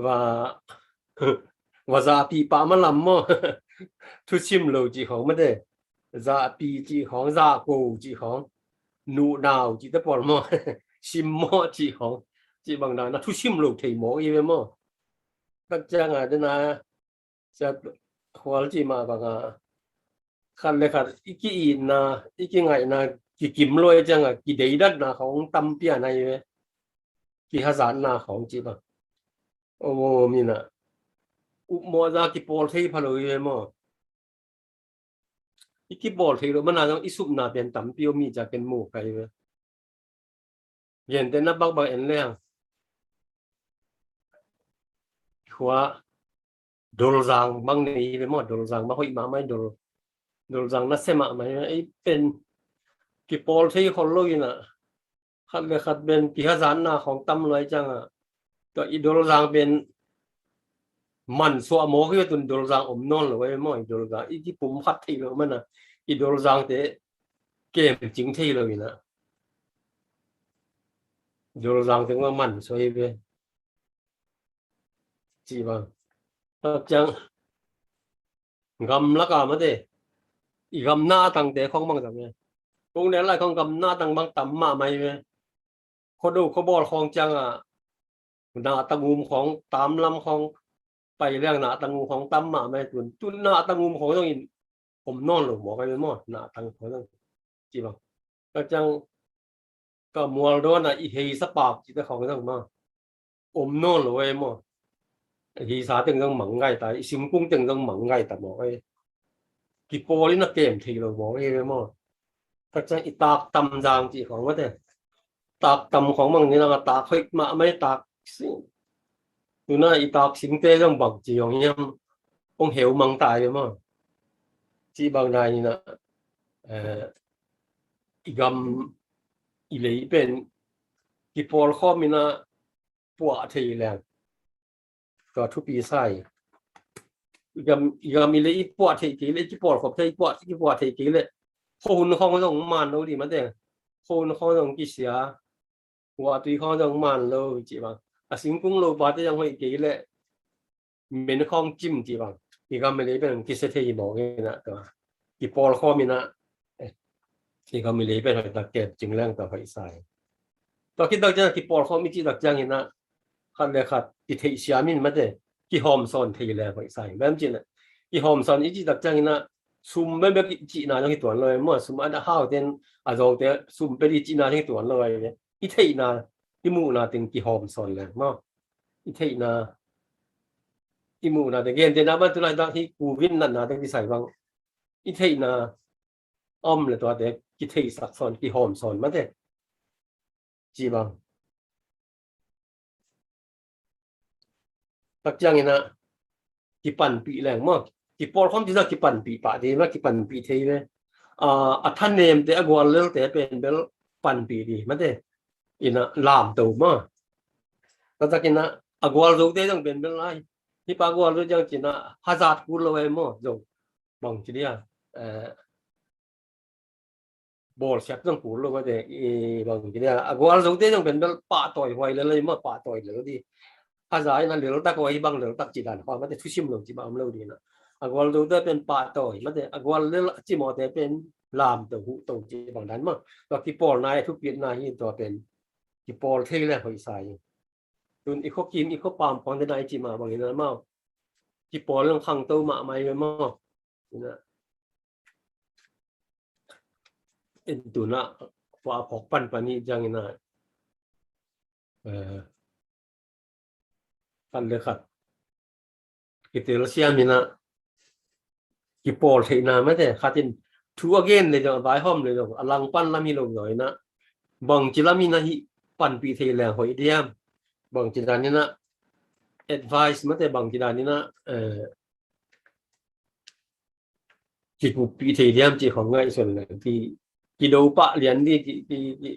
va, va zahpih pah malam maw. Thusim lo cih khawng mate, zahpih cih khawng, zahko cih khawng, nuhnau cih te pawl maw. Simmawh cih khawng, cih bang dana thusim lo thei mawk hi ve maw. Taktak cianga dena sia khual cih mah banga khat le khat i ki-itna, i kingaihna kikim luai cianga kideidatna khawng tampi a na hi ve. Kihazatna khawng cih bang om om ina, upmawhza kipawl thei pha lo hi ve maw. I kipawl thei lo mana zong i supna pian tampi om hi cia ken mu kai ve. Gentehna bakbak en leng khua Dolzang bang nei hi ve maw, Dolzang bang hoih mahmah hi, Dol, Dolzang nasia mahmah hi ve. Ei pen kipawl thei khol lo ina, khat le khat pen kihazatna khawng tam luai cianga tua i Dolzang pen mansuah mawk hi ve, tun Dolzang om nawn lo hi ve maw. I Dolzang i kipumkhat thei lo mana i Dolzangte kemcing thei lo ina, Dolzangte mansuah hi ve. Cih bang. Taktak ciang gam laka mate, i gam natangte khawng bang zang e. Kong nen lai khawng gam natang bang tam mahmah hi ve. Khuado khuabawl khawng cianga natang um khawng, tamlam khawng pai leng natang um khawng tam mahmah hi. Tun, tun natang um khawng zongin om nawn lo mawk hi ve maw, natang khawng zong. Cih bang. Taktak ciang ka mual dawn a i heisa pak cihte khawng zong maw om nawn lo e maw. I heisa teng zong mang ngai ta, i singkung teng zong mang ngai ta maw e. Kipawl ina kem thei lo maw e maw. Taktak ciang i taktam zang cih khawng mate, taktam khawng mang ni langa tak hoih mahmah i tak sing, tuna i tak singte zong bang ci hong hiam, hong heu mang ta e maw. Cih bang dan ina, eh, i gam i lei pen kipawl khawm ina puah thei leng tua thupi sa hi. I gam, i gam i lei i puah thei kei le, i kipawl khop thei, i puah, i kipuah thei kei le, khuahun khawng zong man lo di mate. Khuahun khawng zong kisia, huahtui khawng zong man lo cih bang, a singkung lopate zong hoih kei le, men khawng cim cih bang, i gam i lei pen kisia thei mawk ina tua kipawl khawm ina, eh, i gam i lei pen hoih tak kemcing leng tua hoih sa hi. Tua khit tak ciang kipawl khawm i cih tak ciang ina khat le khat kitheihsiam in mate, kihawmsawn thei leng hoih sa hi. Bang cih le kihawmsawn i cih tak ciang ina sum bekbek i cihna zong hi tuan lo e maw. Sum a hau ten a zawngte sum pia di cihna zong hi tuan lo e. I theihna, i muhna teng kihawmsawn leng maw. I theihna, i muhna teng, gentehna bang tu laitak hi covid natna teng kisai bang i theihna a om le tuate kitheihsak sawn, kihawmsawn mate. Cih bang. Tak ciangin ah kipanpih leng maw. Kipawl khawm ci-in ah kipanpih pah ding maw, kipanpih thei ve. A, a thanemte, a guallelte pen bel panpih ding mate. In ah lamto maw. Taktak in ah a gualzote zong pen bel lai, hih pa gualzo ciang ci-in ah hazat kul lo e maw, zong bang ci dia, eh, bawlsiat zong kul lo mate, i bang ci dia, a gualzote zong pen bel pahtawi huai lel lo maw, pahtawi lel ding. Haza in ah leltak, huai bang leltak ci dan kha mate, thusim lo ci bang om lo ding in ah. A gualzote pen pahtawi mate, a guallel a cimawhte pen lamto, huhto ci bang dan maw. Tua kipawlna i thupitna hi, tua pen kipawl thei leng hoih sa ing. Tun i khuakim, i khuapam khawng te na i cih mah bangin ah maw, kipawl leng khangto mahmah hi ve maw. In ah, in tun ah khua a phawk panpan hi ciangin ah, eh, khat le khat kitelsiam in ah, kipawl theihna mate, khat in thu a gen le zong, a vaihawm le zong, a langpan lam hi lo zaw in ah, bangci lam in ah hih panpih thei leng hoih diam, bangci dan in ah advice mate, bangci dan in ah, eh, kikuppih thei diam cih khawng ngaihsun leng, ki, kido pah lian ding, ki, ki, ki,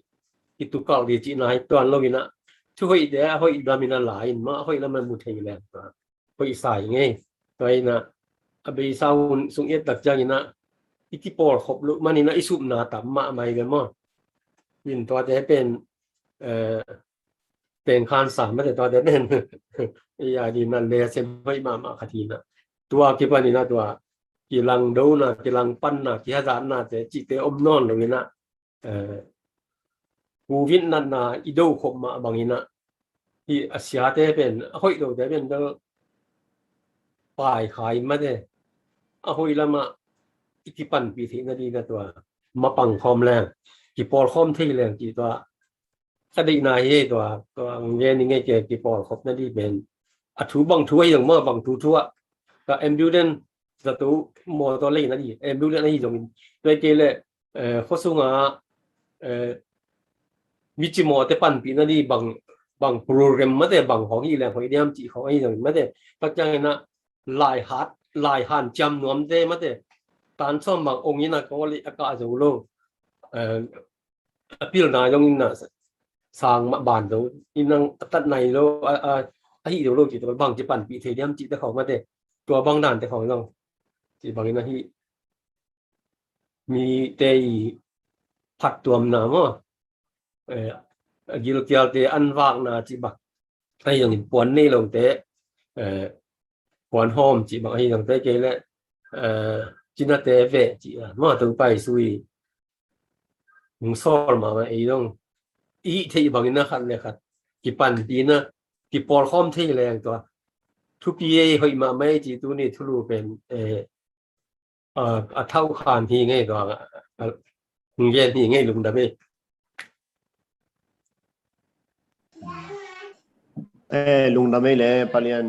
kitukalh ding cihna hi tuan lo in ah, thu hoihte a hoih lam in ah la in maw, a hoih lam a mu thei leng tua hoih sa ing ei. Tua in ah a beisa hun sung i et tak ciangin ah i kipawlkhop loh manin ah i supna tam mahmah hi ve maw. In tuate pen, eh, pengkhansa mate, tuate pen i a ding ah lesson hoih mahmah khat hi in ah. Tua kipanin ah tua kilangdona, kilangpanna, kihazatnate cihte om nawn lo in ah, eh, covid natna i do khop mah bangin ah, hih a siate pen, a hoih lote pen bel paikhia in mate, a hoih lam ah i kipanpih theihna ding in ah tua mapang khawm leng, kipawl khawm thei leng cih tua ka deihna hi. Tua, tua ngen i ngei, kei kipawl khopna ding pen a thu bang thu ahi zong maw, bang thu thu ah, ka ambulance, zato mawtaw leina ding ambulance ahi zongin, tua kei le, eh, khua sungah, eh, mi cimawhte panpihna ding bang, bang program mate, bang khawng hi leng hoih diam cih khawng ahi zongin mate. Tak ciangin ah laihat, laihan ciam nuamte mate, tan sawm bang ong in ah kawl i a kah zo lo, eh, a pilna zong in ah sang mah ban zo in ah a tat nai lo, a, a, a hih zo lo cih tua bangci panpih thei diam cihte khawng mate, tua bang dante khawng zong cih bangin ah hih mite i phattuamna maw, eh, a gilkialte an vakna cih bang ahi zongin, puan nei lote, eh, puan hawm cih bang ahi zongte, kei le, eh, cinate veh cih a maw, Topa Jesu i hong sawl mahmah ei zong i hih theih bangin ah khat le khat kipanpihna, kipawl khawm thei leng tua thupi ei, hoih mahmah ei cih tuni thulu pen, eh, a, a thau khan hi ngei tua, a, a, ngen hi ngei. Lungdam ei. Eh, lungdam ei le Pa Lian.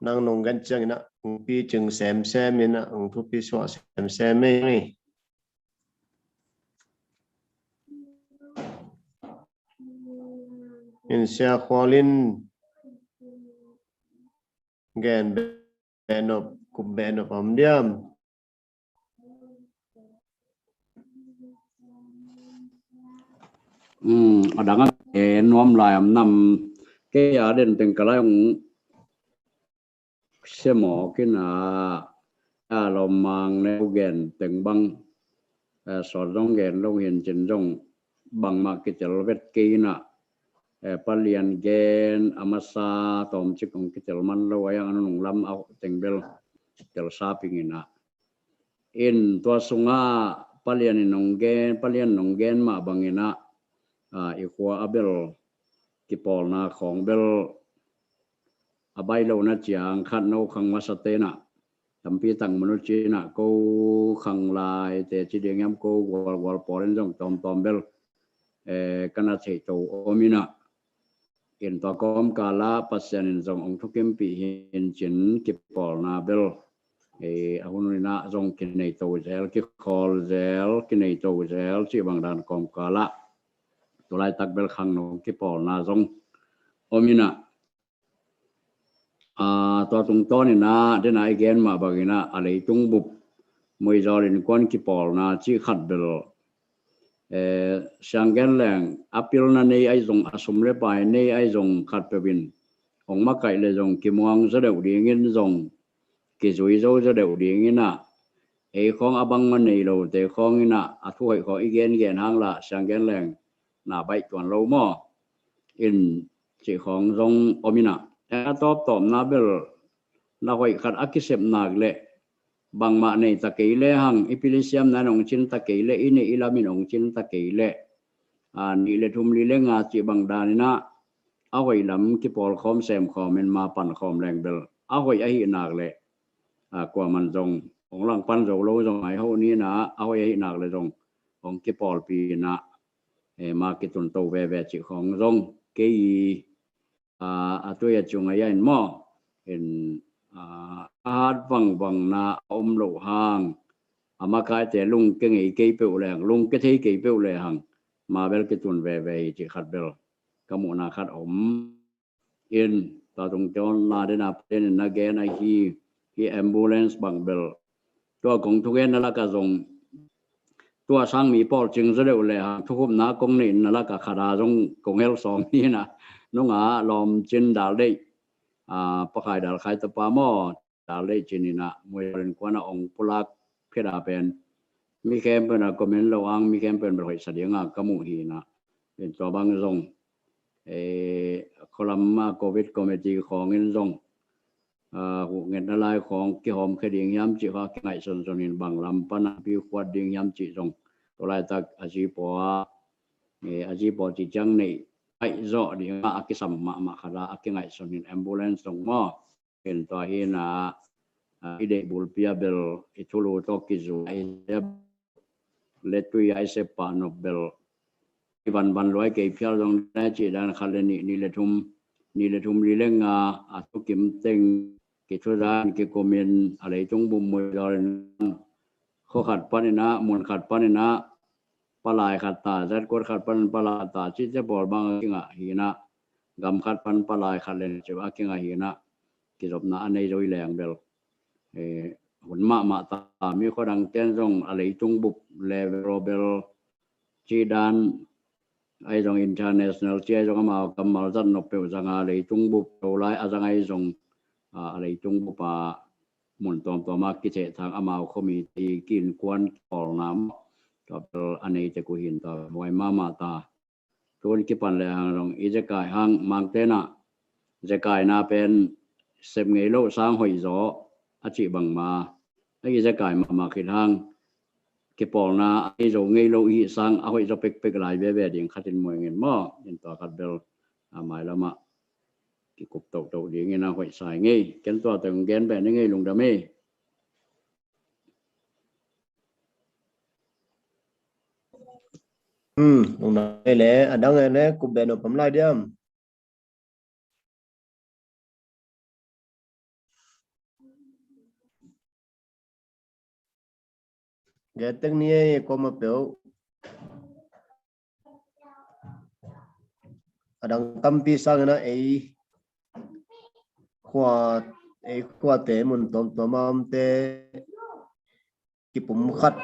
Nang nong gen ciangin ah hong picing semsem in ah, hong thupi suah semsem ei. In Sia Khual in gen beh nop, kup beh nop om diam? Hmm, a dang a, eh, nuam lai om nam, kei a den teng ka lai hong sia mawk in ah, a lawm mang neu gen teng bang, eh, sawt zong gen lo hi in cin zong bangmah kitel vet kei in ah, eh, Pa Lian gen a masa tawmcik hong kitel man lo a, a nung lam a teng bel telsa ping in ah. In tua sungah Pa Lian in hong gen, Pa Lian in hong gen mah bangin ah, ah, i khua a bel kipawlna khawng bel a baih lohna ciang khat no khang masate in ah tampi tak man uh ci in ah, ko khang laite ci ding hiam, ko gualgual pawl in zong tawmtawm bel, eh, ka na theihto om in ah. In tua kawmkal ah Pasian in zong hong thukimpih hi in cin, kipawlna bel, eh, a hun in ah zong kineito zel, kikhawl zel, kineito zel cih bang dan kawmkal ah tu laitak bel khangno kipawlna zong om in ah. Tua tungtawn in ah, den a i gen mah bangin ah, a leitung bup muizawl innkuan kipawlna cih khat bel, sianggen leng a pilna nei ahi zong, a sum le pai nei ahi zong, khatpeuh in hong makaih le zong kimuang zaw deuh dingin zong, kizui zo zaw deuh dingin ah, ei khawng a bangmah nei lote khawng in ah, a thu hoih khawng i gengen hang lah sianggen leng na baih tuan lo maw? In cih khawng zong om in ah, a tawptawpna bel na hoih khat a kisep nak leh bangmah nei ta kei le hang, i pil i siamna in hong cin ta kei leh, i neih i lam in hong cin ta kei leh, nih le thum, li le nga cih bang dan in ah, a hoih lam kipawlkhawm semkhawm in ma pankhawm leng bel a hoih ahih nak leh, kuaman zong hong langpan zo lo zong ai hoh ni in ah, a hoih ahih nak leh zong hong kipawlpi in ah, ma kitunto veve cih khawng zong kei i, a tui a ciang a ia in maw, in a hat vangvangna a om loh hang, a makaite lungke ngei kei peuh le hang, lungke thei kei peuh le hang, ma bel kitun veve hi cih khat bel ka muhna khat om. In tua tungtawn na den a pen in na gen ahi hi. Ambulance bang bel tua kong thugenna lakah zong, tua sang mi pawlcing zaw deuh le hang, thukhupna kong neihna lakah khat a zong kong hel sawm hi in ah, nungah lawmcin dal deih, Pakhai Dal Khai tapa maw, dal deih cin in ah, muizawl innkuan ah hong pulak phet a pen, mi khempeuh in ah comment lo hang, mi khempeuh in bel hoihsa ding a ka muh hi in ah, in tua bang zong, khualam a Covid committee khawng in zong, huhngetna lai khawng kihawmkhia ding hiam cih kha kingaihsunsun in, bang lam pan a pi khuat ding hiam cih zong, tua laitak a zi paw a, a zi paw cih ciang neih paih zawh ding a kisam mahmah khat a, a kingaihsun in ambulance zong maw, in tua hi in ah, i deih bulpi a bel i thulu tawh kizui a i sep le tui a i sep pah nop bel i vanvan luai kei phial zong le cih dan khat le nih, nih le thum, nih le thum, li le nga a thukim teng kithudan kikumin, a leitung bup muizawl in khua khat pan in ah, mun khat pan in ah palai khat ta, zatkuat khat pan palai khat ta cihte pawl bang a kingah hi in ah, gam khat pan palai khat le nih cih a kingah hi in ah, kizopna a nei zo hi leng bel, hun mahmah ta. Mi khua dangte'n zong a leitung bup level bel cih dan ahi zong, international cih ahi zong, amau kammal zat nop peuh zang a, leitung bup, Zolai a zang ahi zong, a leitung bup a mun tuamtuam a kithehthang, amau khuami te ki-innkuan kipawlna maw, tua bel a nei tek uh hi in, tua bel huai mahmah ta. Tun kipan le hang zong i zekai hang, Mangte'n ah zekaina pen sep ngei loh sang hoih zaw a cih bangma, a i zekai mahmah khit hang, kipawlna a i zo ngei lo i hih sang a hoih zaw pekpek lai veve ding khat in muang in maw, in tua khat bel a mailam ah kikup tohtoh ding in a hoih sa hi ing ei. Ken tua teng gen beh ni ing ei, lungdam ei. Hmm, lungdam ei le, a dang ei le, kup beh nop om lai diam. Gen tek ni ei, kuamah peuh. A dang tampi sang in ah ei khua, ei khuate mun tuamtuam a omte kipumkhat,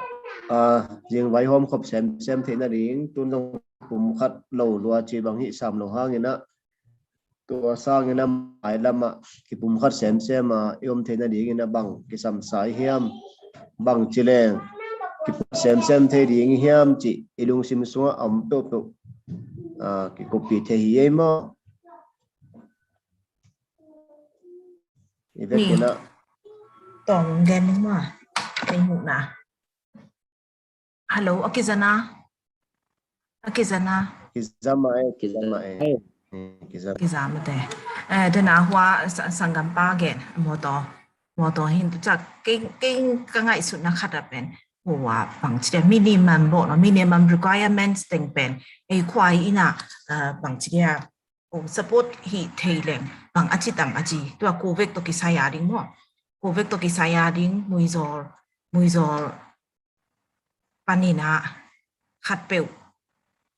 a, zingvai hawmkhop semsem theih nading, tun zong kipumkhat lo lua cih bang hih sam lo hang in ah, tua sang in ah mailam ah kipumkhat semsem a i om theih nading in ah bang kisam sa i hiam, bang ci leng kipumkhat semsem thei ding i hiam cih i lungsim sungah a om peuhpeuh, a, kikuppih thei hi ei maw. I vek in ah. Tawng gen ning maw. Kei muhna. Hello, a kiza na. A kiza na. Kiza mah ei, kiza mah ei. Kiza mah te. Eh, den a hua sa-, sanggampa gen, mawtaw. Mawtaw hin tu cak, kei, kei ka ngaihsutna khat a pen, hua bang ci dia, minimum bo no, minimum requirements teng pen ei khua in ah, eh, bang ci dia, o, support hi thei leng bang a ci tam a ci. Tua Covid tawh kisai a ding maw. Covid tawh kisai a ding muizawl, muizawl panin ah khatpeuh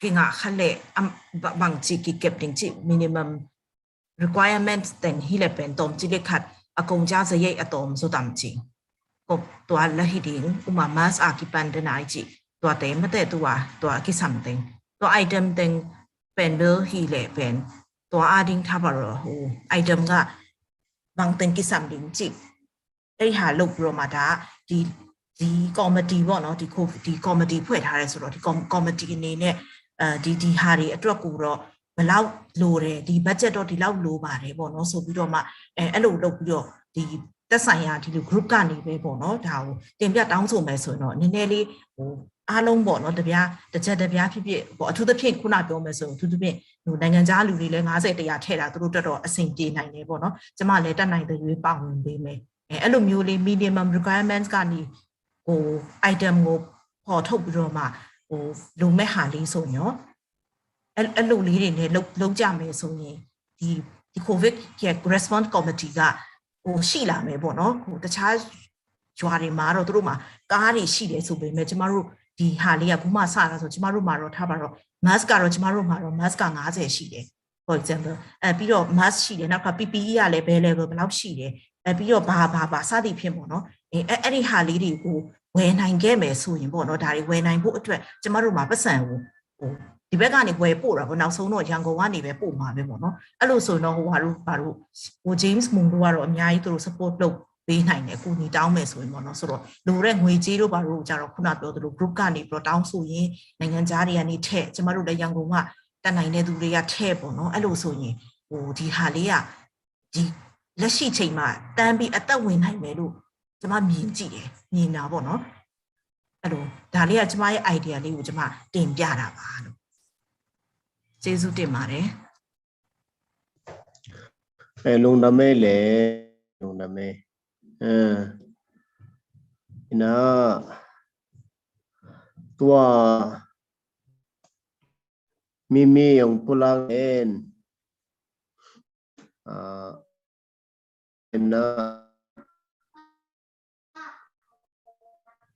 kingah kha leh, am, ba-, bang ci kikep ding ci, minimum requirement teng hi le pen tawm ci le khat a kong ja za yei a tawm zo tam ci. Kop tua la hi ding uma mask a kipan dena i ci. Tua te mate tua tua kisam teng. Tua item teng pen bel hi le pen tua a ding tha baro hu item nga bang teng kisam ding ci. Ei ha lo bro ma da di di committee ပေါ့နော် ဒီ COVID ဒီ committee ဖွဲ့ထားတယ်ဆိုတော့ဒီ com- committee အနေနဲ့အဲဒီဒီဟာတွေအတွက်ကိုတော့ဘယ်လောက်လိုတယ်ဒီ budget တော့ဒီလောက်လိုပါတယ်ပေါ့နော်ဆိုပြီးတော့မှအဲအဲ့လိုလုပ်ပြီးတော့ဒီသက်ဆိုင်ရာဒီလို group ကနေပဲပေါ့နော်ဒါကိုတင်ပြတောင်းဆိုမယ်ဆိုရင်တော့နည်းနည်းလေးဟိုအားလုံးပေါ့နော်တပြားတစ်ချက်တပြားဖြစ်ဖြစ်ပေါ့အထူးသဖြင့်ခုနပြောမယ်ဆိုရင်အထူးသဖြင့်ဟိုနိုင်ငံခြားလူတွေလည်း90 100ထဲတာသူတို့အတွက်တော့အဆင်ပြေနိုင်တယ်ပေါ့နော်ကျမလည်းတတ်နိုင်တဲ့ရွေးပါဝင်ပေးမယ်အဲအဲ့လိုမျိုးလေး minimum requirements ကနေဟို item ကိုပေါ်ထုတ်ပြီးတော့မှဟိုလိုမဲ့ဟာလေးဆိုရင်ရောအဲ့အဲ့လိုလေးတွေနဲ့လုပ်လုပ်ကြမယ်ဆိုရင်ဒီဒီ COVID ရဲ့ response committee ကဟိုရှိလာမယ်ပေါ့နော်ဟိုတခြားရွာတွေမှာတော့သူတို့မှာကားတွေရှိတယ်ဆိုပေမဲ့ကျမတို့ဒီဟာလေးကခုမှစတာဆိုကျမတို့မှာတော့ထားပါတော့ mask ကတော့ကျမတို့မှာတော့ mask က90ရှိတယ် for example အဲပြီးတော့ mask ရှိတယ်နောက်က PPE ကလည်းဘယ် level ဘယ်လောက်ရှိတယ်အဲပြီးတော့ဘာဘာဘာစသည်ဖြင့်ပေါ့နော်အဲအဲ့အဲ့ဒီဟာလေးတွေကိုဝယ်နိုင်ခဲ့မယ်ဆိုရင်ပေါ့နော်ဒါတွေဝယ်နိုင်ဖို့အတွက်ကျမတို့မှာပတ်စံကိုဟိုဒီဘက်ကနေဝယ်ပို့တာပေါ့နောက်ဆုံးတော့ရန်ကုန်ကနေပဲပို့မှာပဲပေါ့နော်အဲ့လိုဆိုရင်တော့ဟိုဟာတို့ဘာတို့ဟို James Moon တို့ကတော့အများကြီးသူတို့ support လုပ်ပေးနိုင်တယ်အကူအညီတောင်းမယ်ဆိုရင်ပေါ့နော်ဆိုတော့လိုတဲ့ငွေကြေးတို့ဘာတို့ကြတော့ခုနပြောသလို group ကနေပြီးတော့တောင်းဆိုရင်နိုင်ငံခြားတွေကနေထည့်ကျမတို့လည်းရန်ကုန်ကတတ်နိုင်တဲ့သူတွေကထည့်ပေါ့နော်အဲ့လိုဆိုရင်ဟိုဒီဟာလေးကဒီလက်ရှိချိန်မှာတန်းပြီးအသက်ဝင်နိုင်မယ်လို့ကျမမြင်ကြည့်တယ်မြင်တာပေါ့နော်အဲ့လိုဒါလေးကကျမရဲ့ idea လေးကိုကျမတင်ပြတာပါလို့ကျေးဇူးတင်ပါတယ်အဲလုံဒမဲလေလုံဒမဲအဲနာတွာမိမိအောင်ပူလာငင် uh, in a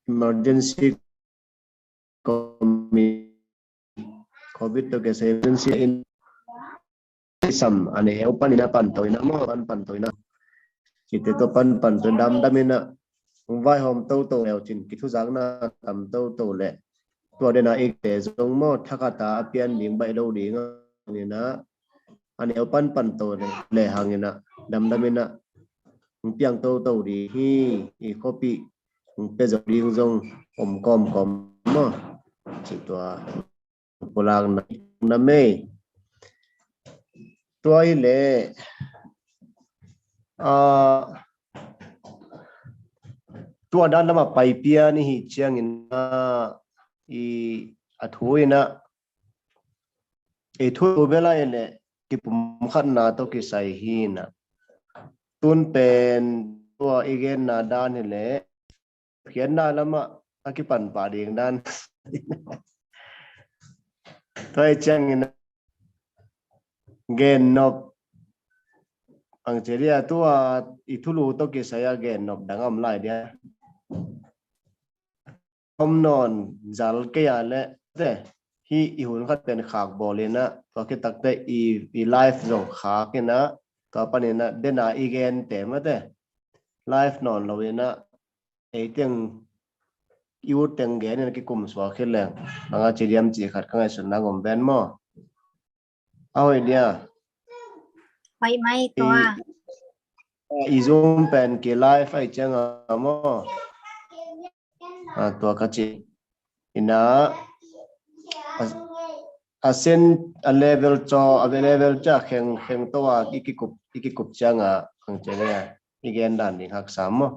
emergency committee, COVID to ke emergency in sam ane eu pan ina pan to ina mo pan pan to ina. Kite to pan pan to dam dam ina. Vai hom to to eu chin kithu zang na tam to to le. Tua dena ikte zong maw thakata a pian ding baih lo ding a nina a neu panpan to le hangina damdamina piang toto ding hi i khopi pe zo ding zong om kawmkawm maw ci tua pulakna mei tua i le tua dan lama paipia ni hi ciangin i a thu ina i thu bela i le kipumkhatna to kisai hi ina tun pen tua i genna dan hi le khiatna lama a kipan pa ding dan tua i ciangin gennop ang ceria tua i thulu to kisai a gennop dang om lai dia om nawn zal kei a le te hi i hun khat pen khak bawl ina tua kitakte i i life zong khak ina tua pan ina dena i gen te mate life nawn lo ina ei teng i ut teng gen ina kikum suak hi leng anga ci diam ci khat ka ngaihsutna gom ben maw a hoih dia hoih mai tua i Zoom pen ki live ai cianga maw a tua ka ci ina a sen a level cho a level cha kheng kheng to a i kikup i kikup cianga khang cianga i gen dan ding haksa maw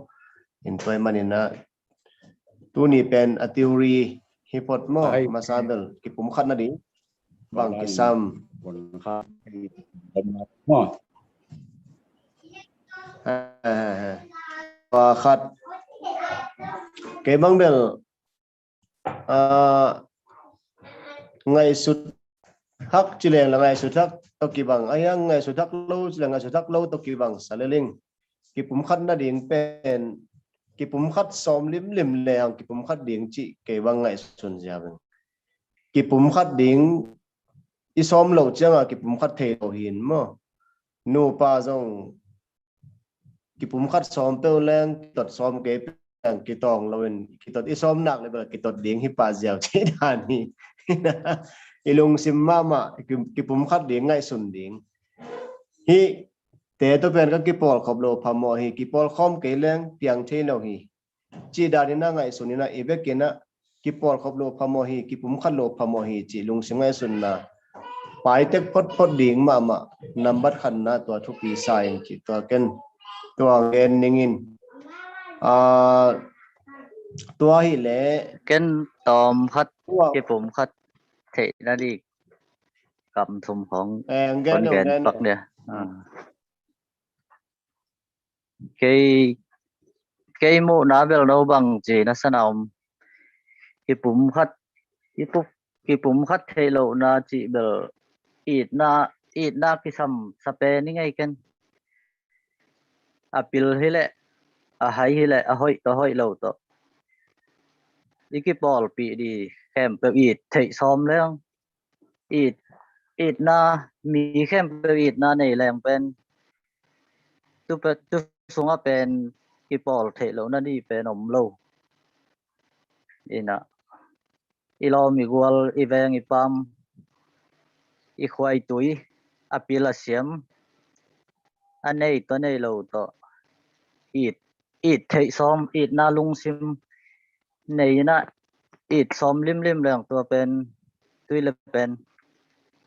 in tua i manina tuni pen a theory hi phot maw masa bel kipumkhat nading bang kisam pakhat kei bang bel ngaihsut hak cileng la ngaihsut hak to kibang a hiang ngaihsut hak lo cileng ngaihsut hak lo to kibang sa leling kipumkhat nading pen kipumkhat sawm limlim le ang kipumkhat ding cih kei bang ngaihsun zia beng kipumkhat ding i sawm lo cianga kipumkhat thei lo hin maw nupa zong kipumkhat sawm peuh leng kitot sawm kei peuh leng kitawng loin kitot i sawm nak le bel kitot ding hi pah ziau cih dan hi. I lungsim mahmah ki- kipumkhat ding ngaihsun ding. Hihte tawh pen ka kipawlkhop lo phamawh hi, kipawlkhawm kei leng piang thei lo hi. Cih dan in a ngaihsun in a i bek in a kipawlkhop lo phamawh hi, kipumkhat lo phamawh hi cih lungsim ngaihsunna paitek photphot ding mahmah nambat khatna tua thupi sa in cih tua ken tua gen ning in. Ah, tua hi leh ken tawm khat tua kipumkhat theihna ding kam thum khong eh, gen kon lo, gen gen pak lo. Dia. Ah. Kei, kei muhna bel no bang ci na sana om. Kipumkhat, kipup, kipumkhat theih lohna cih bel itna, itna kisam sa pen i ngei ken. A pil hi leh, a hai hi leh, a hoih tawh hoih lo tawh i kipawlpih ding khempeuh it theih sawm leng. It, itna, mi khempeuh itna nei leng pen tu pe, tu sungah pen kipawl theih lohna ding pen om lo. Ina, i lawm i gual, i veng i pam, i khua i tui, a pil a siam, a nei tawh nei lo tawh it, it theih sawm, itna lungsim nei in a it sawm limlim leng tua pen tui le pen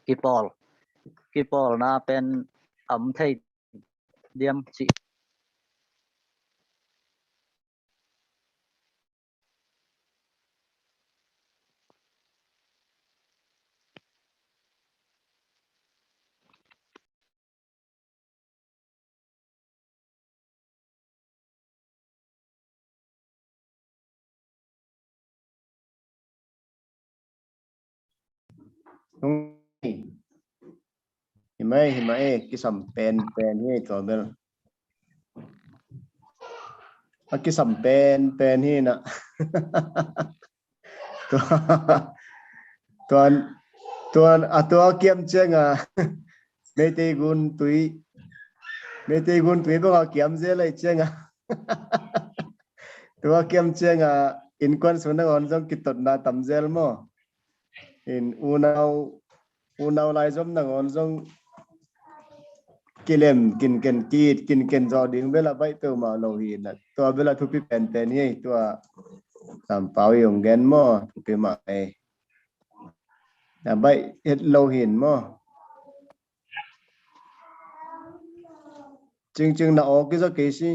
kipawl, kipawlna pen om thei diam cih. Hi mai, hi mai, kisam pen pen hi tua bel. A kisam pen pen hi na. Tua, tua, tua, a tua kiam ciang a Meitei gun tui, Meitei gun tui bang a kiam zel lai ciang a. Tua kiam ciang a innkuan sung nangawn zong kitotna tam zel maw? In unau, unau lai zom nangawn zong kilem kinken, ki-it kinken zawh ding bel a baih peuhmah lo hi na. Tua bel a thupi penpen hi, tua Sampau i hong gen maw, thupi mah hi. A baih het lo hi maw? Cingcing na aw kiza kei si.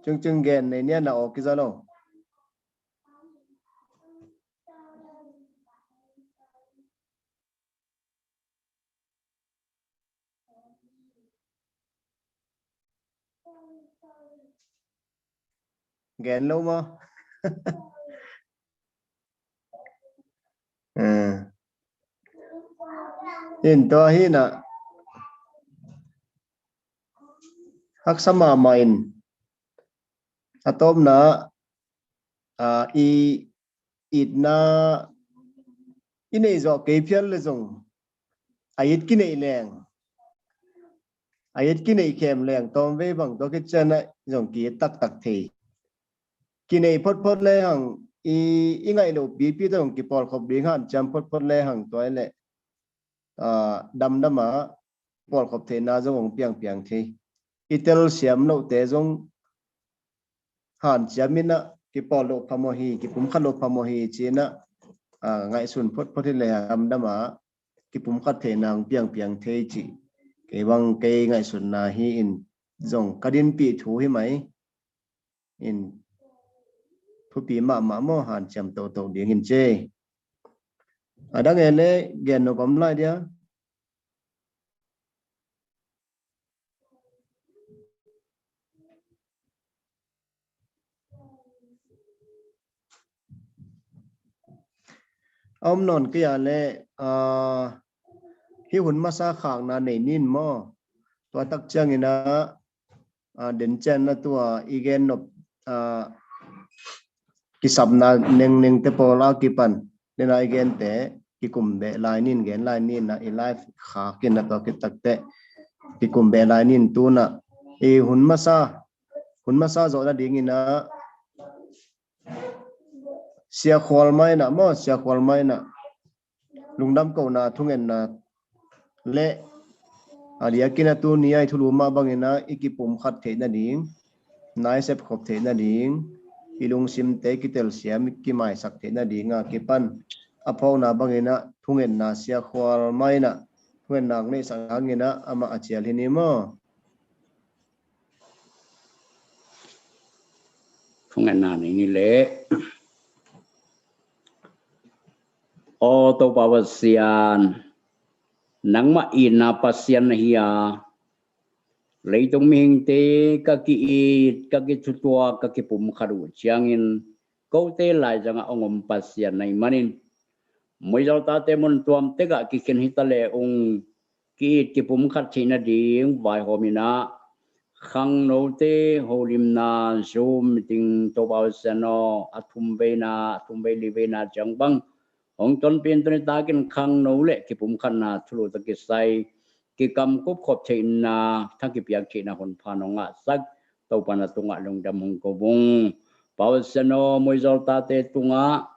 Cingcing gen nei nia na aw kiza lo. Gen lo maw? Eh. In tua hi na. Haksa mahmah in. A tawpna, ah, i itna i neih zawh kei phial le zong a it kineih leng, a it kineih khem leng tawmvei bang tua kician a zong ki-it taktak thei. Kineih photphot le hang i, i ngaih loh pipi tawh zong kipawlkhop ding hanciam photphot le hang tua i leh, ah, damdam a pawlkhop theihna zong hong piangpiang thei. I telsiam lohte zong hanciam in a kipawl loh phamawh hi, kipumkhat loh phamawh hi ci-in a, ah, ngaihsun photphot hi le a damdam a kipumkhat theihna hong piangpiang thei ci. Kei bang kei ngaihsutna hi in zong ka dinpih thu hi mai. In thupi mahmah maw, hanciam toto ding in ci. A dang e le gen nop om lai dia. A om nawn kei a le, ah, hih hun masa khakna nei nin maw? Tua tak ciangin a, ah, den cian na tua i gen nop, ah, kisapna nengneng te pawl a kipan Nai gente kikum beh lai nin, gen lai nin a i live khak in a tua kitakte kikum beh lai nin tuna i hun masa, hun masa zawh nadingin a Sia Khual Mai na maw, Sia Khual Mai na lungdam kohna thungetna le a diakin a tuni a i thulu mah bangin a i kipumkhat theih nading, na i sepkhop theih nading, i lungsimte kitelsiam kimaisak theih nading a kipan a phawkna bangin a thungetna Sia Khual Mai na thungetna neihsak hangin a amah a cial hi ni maw? Thungetna nei ni leh. Aw Topa Pasian, nangmah itna Pasian na hi a, leitung mihingte ka ki-it, ka kithutuak, ka kipumkhat uh ciangin kote laizangah hong om Pasian na hih manin muizawl tate mun tuam tekah kikhen hita le ung ki-it kipumkhat theih nading vaihawm in a khangnote holimna Zoom meeting Topa Pasian aw a thum veina, a thum vei li veina ciang bang hong tonpih in tuni takin khangno le kipumkhatna thulu tawh kisai kikamkup khop theihna tha kipiak theihna hun pha nong ngahsak Topa na tungah lungdam hong ko ung. Pasian aw muizawl tate tungah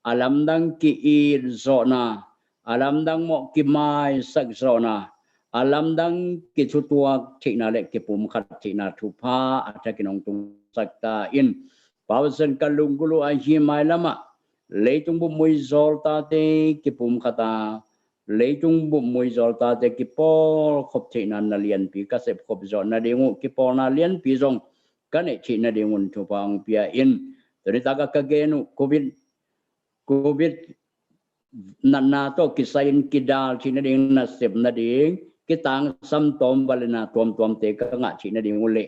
a lamdang ki-it zawhna, a lamdang mawh kimaisak zawhna, a lamdang kithutuak theihna le kipumkhat theihna thupha a thakin hong tungsak ta in. Pasian ka lunggulh uh ahi mailamah leitung bup muizawl tate kipumkhat a, leitung bup muizawl tate kipawlkhop theihna na lianpi ka sepkhop zawh nading uh kipawlna lianpi zong ka neih theih nading un thupha hong pia in. Tuni takah ka gen uh Covid, Covid natna tawh kisai-in kidal theih nading, nasep nading, kitangsam tawm valina tuamtuamte ka ngah theih nading uh le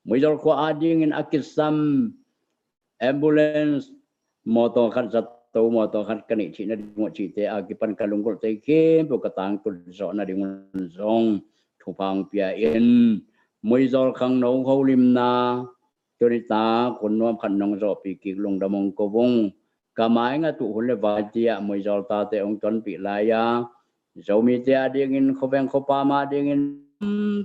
muizawl khua adingin a kisam ambulance mawtaw khat, zato mawtaw khat ka neih theih nading uh cihte a kipan ka lunggulhte khempeuh ka tangtun zawh nading un zong thupha hong pia in. Muizawl khangno holimna tuni tak hun nuam khat nong zawhpih kik lungdam hong ko ung. Ka maingat uh hun le vaite ah muizawl tate hong tonpih lai a, Zomite adingin, khuaveng khuapam adingin,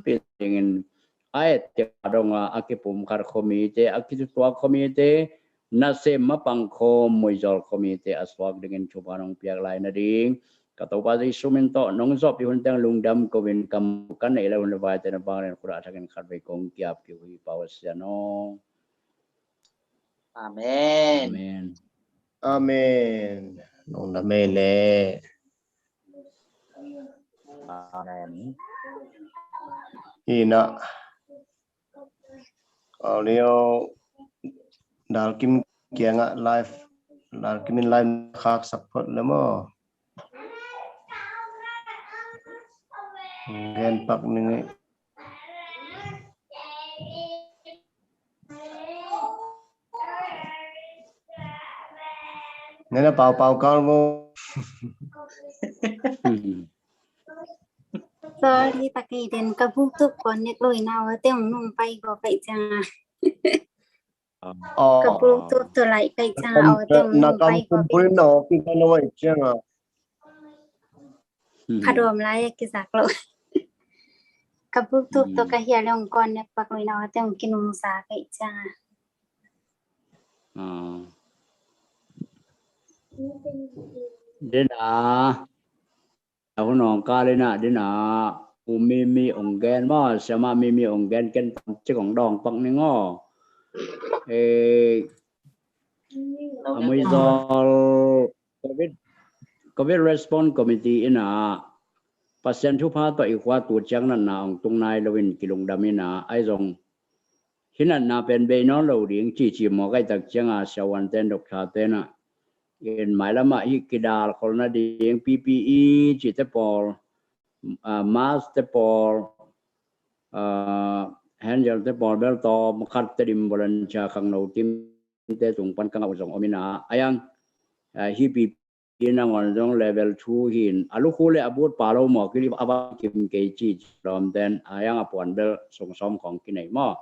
pi dingin a etteh a dong a, a kipumkhat khuamite, a kithutuak khuamite, nasem mapang khawm muizawl khuamite a suak dingin thupha nong piak lai nading ka Topa Jesu min tawh nong zawhpih hun teng lungdam ko-in kam ka neih le hun le vaite na vanglian khut ah a thakin khatvei kong kiap kik uh hi Pasian aw. Amen. Amen. Amen. Nong na mei le. Amen. Ina. Audio Dalkim kiangah live, Dalkim in live khak sak phot le maw? Gen pak ning. Nena pau pau kal bo. Sorry, ta kei den ka Bluetooth connect lo ina wa te ong nung pai ko kai ciang a. Ka Bluetooth to lai kai ciang a, wa te ong nung pai ko kai. Na kam pum pui na office na wai ciang a. Ka dom lai a kisak lo. Ka Bluetooth to ka hia le ong connect pak lo ina wa te ong kinung sa kai ciang a. Dena. A hun ong kal ina dena. U Mimi ong gen maw, siama Mimi ong gen ken tam cik ong dawng pak ning aw. Eh, a muizawl Covid, Covid Response Committee ina Pasian thupha tawh i khua tu ciang natna ong tung nai loin kilungdam ina ai zong hi natna pen bei nawn lo ding cici maw kai tak cianga siavuan ten, doctor ten ah in mailamah hi kidal kholna ding P P E cite pawl, ah, mask te pawl, ah, hand gel te pawl bel tawm khat Tedim volunteer khangno team te tung pan ka ngah uh zong om ina ai ang, ah, hi P P E nangawn zong level two hin a lukhu le a but pa lo maw kili a va kim kei ci lawm ten ai ang a puan bel sung sawm khawng kinei maw.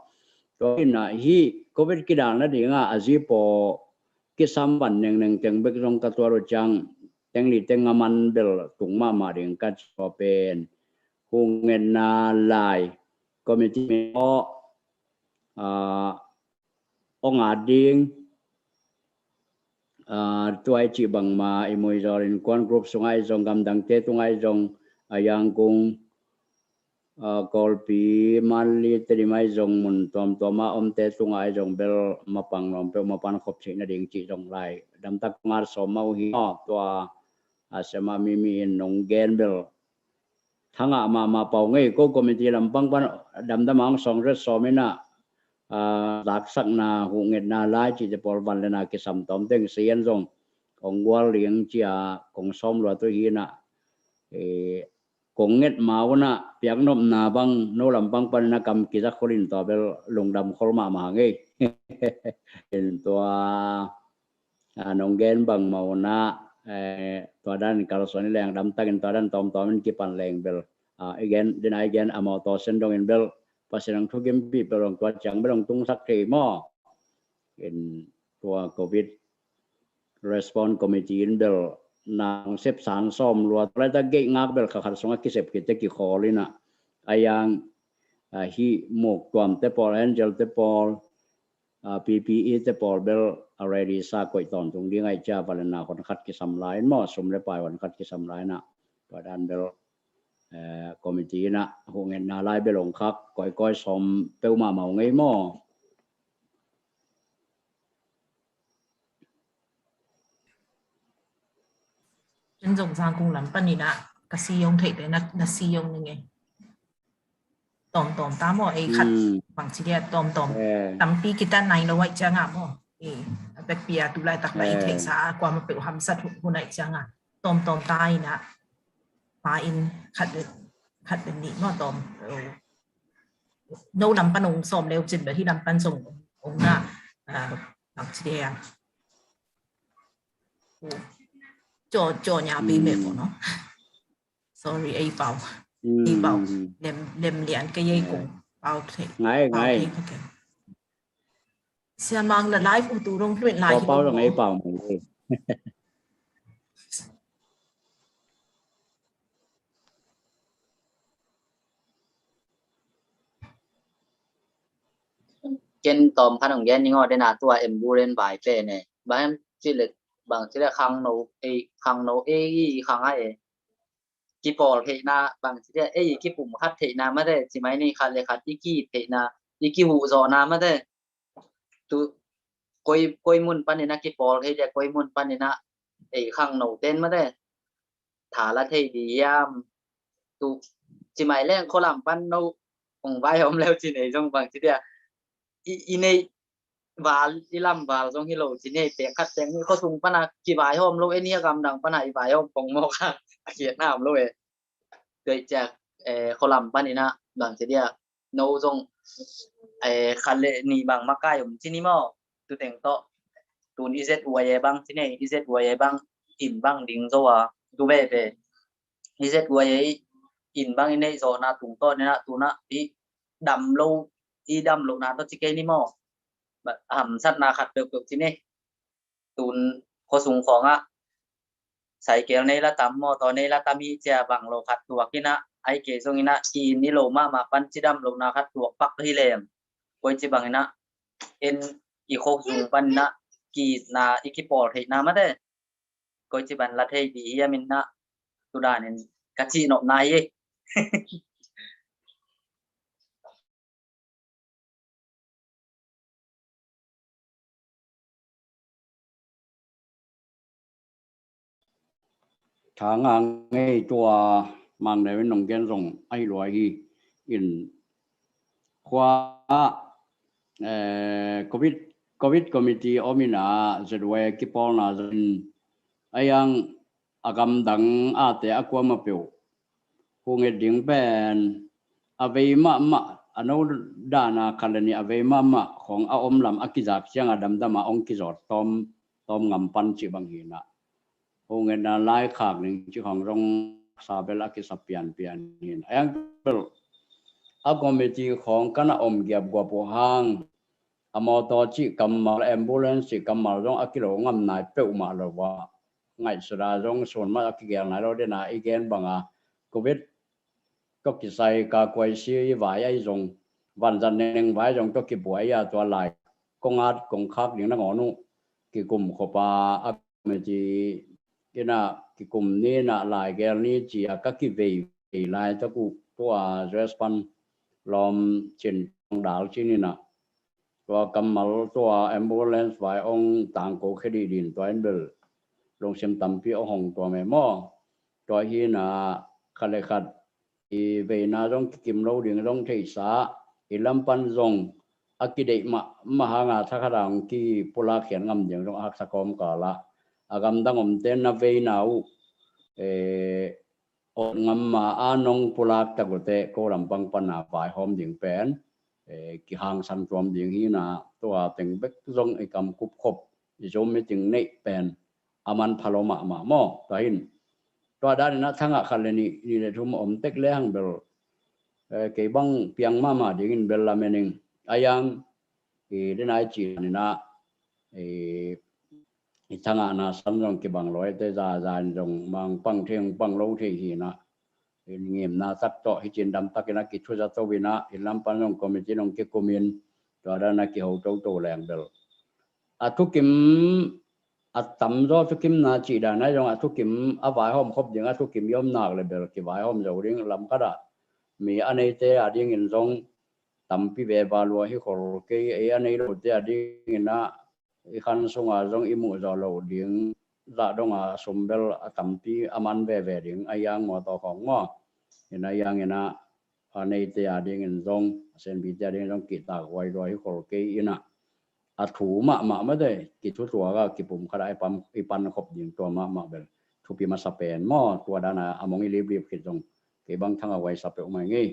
Tua ina hi Covid kidal nadinga a zi paw kisam van nengneng teng bek zong ka tuat uh ciang teng li teng a man bel tung mahmah ding ka ci pen. Hungetna lai committee mi aw, ah, ong at ding, ah, tua i cih bangma i muizawl innkuan group sungah i zong, gamdangte tungah i zong, a Yangon, ah, Kawlpi, Mandalay, Tedim ah i zong, mun tuamtuam ah omte tungah i zong bel mapang nuam peuh, mapan khop theih nading cih zong lai damtak ngat sawm mah uh hi. Tua a sem a mi mi in nong gen bel thangah mahmah pau ngei. Ko committee lampang pan damdam a ong sawng ret sawm in ah, ah, laksakna, hungetna lai cihte pawl van le na kisam tawm teng sian zong kong gual liang cia kong sawm lua tu hi in ah, eh, kong nget ma un ah piaknopna bang no lampang pan in a kam kizak khol in tua bel lungdam khol mahmah ngei. In tua a, nong gen bangmah un ah, eh, tua dan kalsuan i leng damtakin tua dan tawmtawm in kipan leng bel, a, i gen dina i gen a mawtaw sen dongin bel Pasian ang thukimpih bel ong tua ciang bel ong tungsak thei maw? In tua covid response committee in bel nang sep san sawm lua, tua laitak gate ngak bel kha khat sungah kisep khit teh kikhawl in ah, a yang, a, hih muk tuamte pawl, angel te pawl, a, P P E te pawl bel a ready sa koih tawntung ding ahih ciang van le na hon khat kisam lai in maw, sum le pai hon khat kisam lai in ah, tua dan bel, eh, committee in ah hungetna lai bel ong khak koikoi sawm peuh mahmah uh ngei maw? Ken zong Zangkong lam pan in ah ka si ong theih teh na, na si ong ning e. Tawmtawm ta maw, ei khat, mm, bangci dia tawmtawm. Eh. Tampi kitan nai lo ahih ciang ah maw. Eh, a bekpi a tu laitak la i, eh, theihsa a kuamah peuh hamsat hun, hun ahih ciang ah tawmtawm ta in ah, pa in khat le, khat le nih maw tawm. Oh. No lam pan ong sawm leu cin bel hih lam pan zong ong na, ah, bangci dia. Oh. Caw, caw nya pi me ko no. Sorry, ei pau. Ei pau. Lem, lem lian ka yei kong pau thei. Ngai, pau ngai. Thei ka ken. Sian Mang la live uh tu rong hluin lai hi pau rong ei pau mai. Ken tawm khat ong gen ning aw, dena tua em bu len vai pen e. Bang em ci le, bang ci le khangno ei, khangno ei i khang a e. Kipawl theihna bang ci dia, ei, kipum khat theihna mate, ci mai ni khat le khat i ki theihna, i kihuh zawhna mate. Tu koi, koi mun panin a kipawl thei dia, koi mun panin a ei khangno ten mate. Tha la thei di hiam? Tu ci mai leng khualam pan no ong vaihawm leu ci nei zong bang ci dia. I, i nei val, i lam val zong hi lo ci nei, pek khat pek nih khuasung pana kivaihawm lo, en hi a gamdang pana i vaihawm pong mawk a, a khiatna om lo e. Tua i ciak, eh, khualam pan ina bang ci dia, no zong, eh, khat le nih bang makai om ci ni maw? Tuteng tawh tun i Z Y A bang ci nei, i Z Y A bang in bang ding zo a, tu bebe i Z Y A in bang i neih zawhna tungtawn ina tuna i dam lo, i dam lohna tawh ci kei ni maw? Hamsatna khat peuhpeuh ci ni. Tun khuasung khawngah cycle nei la tam, mawtaw nei la tam hi cia bang lo khat tuak ina, ai kei zong ina ki-in i lo mahmah pan cidam lohna khat tuak pak hi lem. Koi ci bang ina en i khuasung pan ina ki-itna i kipawl theihna mate. Koi ci ban la thei di hiam ina tudanin ka cihnopna hi. Thanga ngei tua Mang Neu in nong gen zong ahi lua hi in khua, eh, covid, covid committee om ina Z Y A kipawlna zong in a yang a gamdang ate a kuamah peuh hunget ding pen a vei mahmah, a no dana khat le nih a vei mahmah khong a om lam a kizak ciang a damdam a ong kizawt tawm, tawm ngam pan ci bang hi na. Hungetna laikhak ning ci khong zong sa bel a kisa pianpian hi na. A yang bel a committee khong kan a om giap guap uh hang a mawtaw cih kammal, ambulance cih kammal zong a kilo ngam nai peuhmah lo a, ngaihsut a zong sun mah a kigel nai lo dena i gen banga Covid tawh kisai ka kuaisi vai ahi zong, vanzat neng vai zong tawh kibuai a tua lai kong at kong khak ding nangawn uh kikum khop a, a committee inah kikum ni inah lai gel ni ci a ka kiveivei lai tak uh tua U S pan lawm cin dal cin inah tua kammal tua ambulance vai ong tangko khedih din tua in bel lungsim tampi ong hong tua me maw? Tua hi inah khat le khat i veina zong kikim lo ding zong theihsa, i lam pan zong a kideih mahmah hanga thakhat a hong kipulak khian ngam ding zong a haksa kawmkal ah a gamdang omte na veina uh, eh, ot ngam ma a nong pulak tak uh teh ko lampang pana vaihawm ding pen, eh, kihangsan tuam ding hi inah tua teng bek zong i kam kup khop i Zoom meeting neih pen a manpha lo mahmah maw? Tua hin tua dan inah thangah khat le nih, nih le thum om tek le hang bel, eh, kei bang piang mahmah dingin bel lamen ing. A yang i dena i cih dan inah i, i thangahna san zong kibang lo, ete zaza in zong mang pang thei pang lo thei hi inah i ngimna tak tawh hi cin dam tak inah kithuza to inah i lam pan zong committee zong kikumin tua dan a kiho toto leng bel a thukim a tamzaw thukimna cih dan ahi zong a thukim a vaihawm khop ding a thukim i om nak le bel kivaihawm zo ding lam khat ah mi a neite a dingin zong tampi ve valua hi khol kei, ei a nei lote a dingin ah i khan sunga zong i muh zawh loh ding zah donga sum bel a tampi a man veve ding a yang maw tawh khawng maw? Inah a yang inah a neite a dingin zong a senpite a dingin zong kihtak huai lua hi khol kei inah a thu mahmah mate kithutuak a kipum khat a i pan, i pan khop ding tua mahmah bel thupi masa pen maw? Tua dan a a mong i liplip khit zong kei bang thangah huai sa peuhmah ing ei.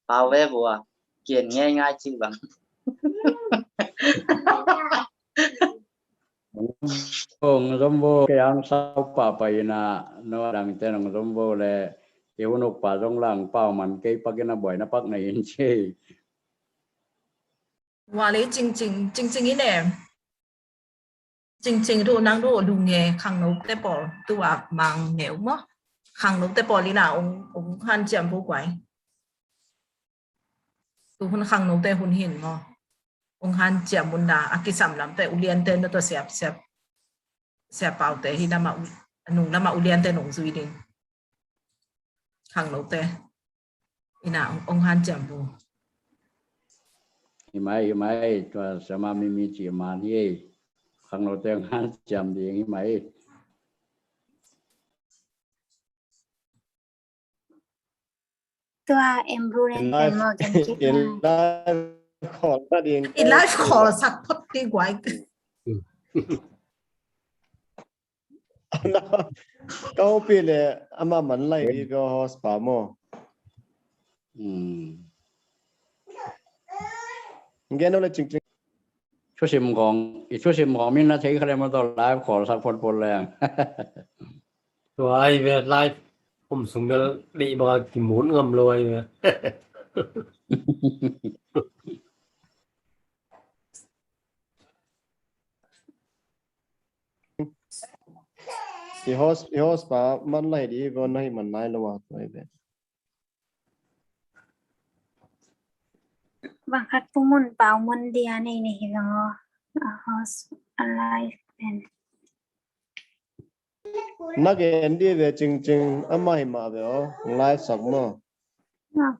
Pau ve bua, kian ngei ngai ci bang. Ong zom vo kei ang sau pa pa ina no dang ten ong zom vo le i hunuk pa zong lang pau man kei pak ina buai na pak na in ci. Wa le cing cing cing cing ine. Cing cing du nang du lu nge khang no te pawl tua mang neu mo. Khang no te pawl ina ong ong han ciam bu guai. Tu hun khang no te hun hin mo. Ong han ciam mun na a kisam lam te ulian te no to siap siap. Siap pau te hi lama u nung lama ulian te nung zui ding. Khang no te. Ina ong han ciam bu. Hi mai hi mai tua sama mi mi ci man hi. Khang no te ong han ciam ding hi mai. Tua em bu len pen mo ken kit na. In live call na ding. In live call sak phot ti guai. Ka hopi le ama man lai di ko host pa mo. Hmm. Gen no le cing cing. Thusim khong i thusim khong min na thei khale mo to live call sak phot phot le. Tua ai ve live kum sung bel leh bang a kimun ngam lo ai ve. I host i host pa man lai di vo na hi man lai lo wa tua ai ve. Bang khat pu mun pau mun dia nei nei hi lo. A host a live pen. Na gen di ve cing cing ama hi ma ve o live sak mo. Na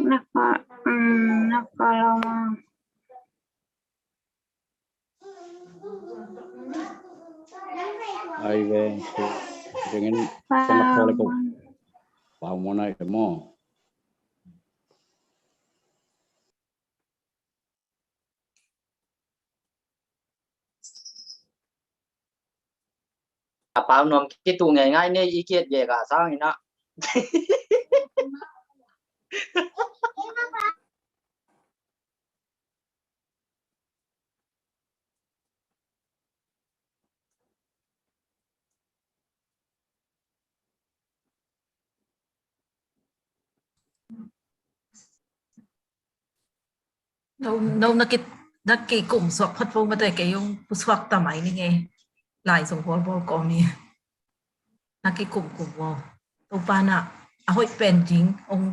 na ka um na ka lo ma. Ai ve cing in sana ka le ko. Pau mun ai mo. A pau nuam kitu ngeingai nei i kiat gek a sang ina. No, no na ki, na kikum suak phat vo mate, kei ung pusuak ta mai ni nge. Lai zong bawlbawl kawm hi. Na kikum kum vo. Topa na a hoih pen ding ong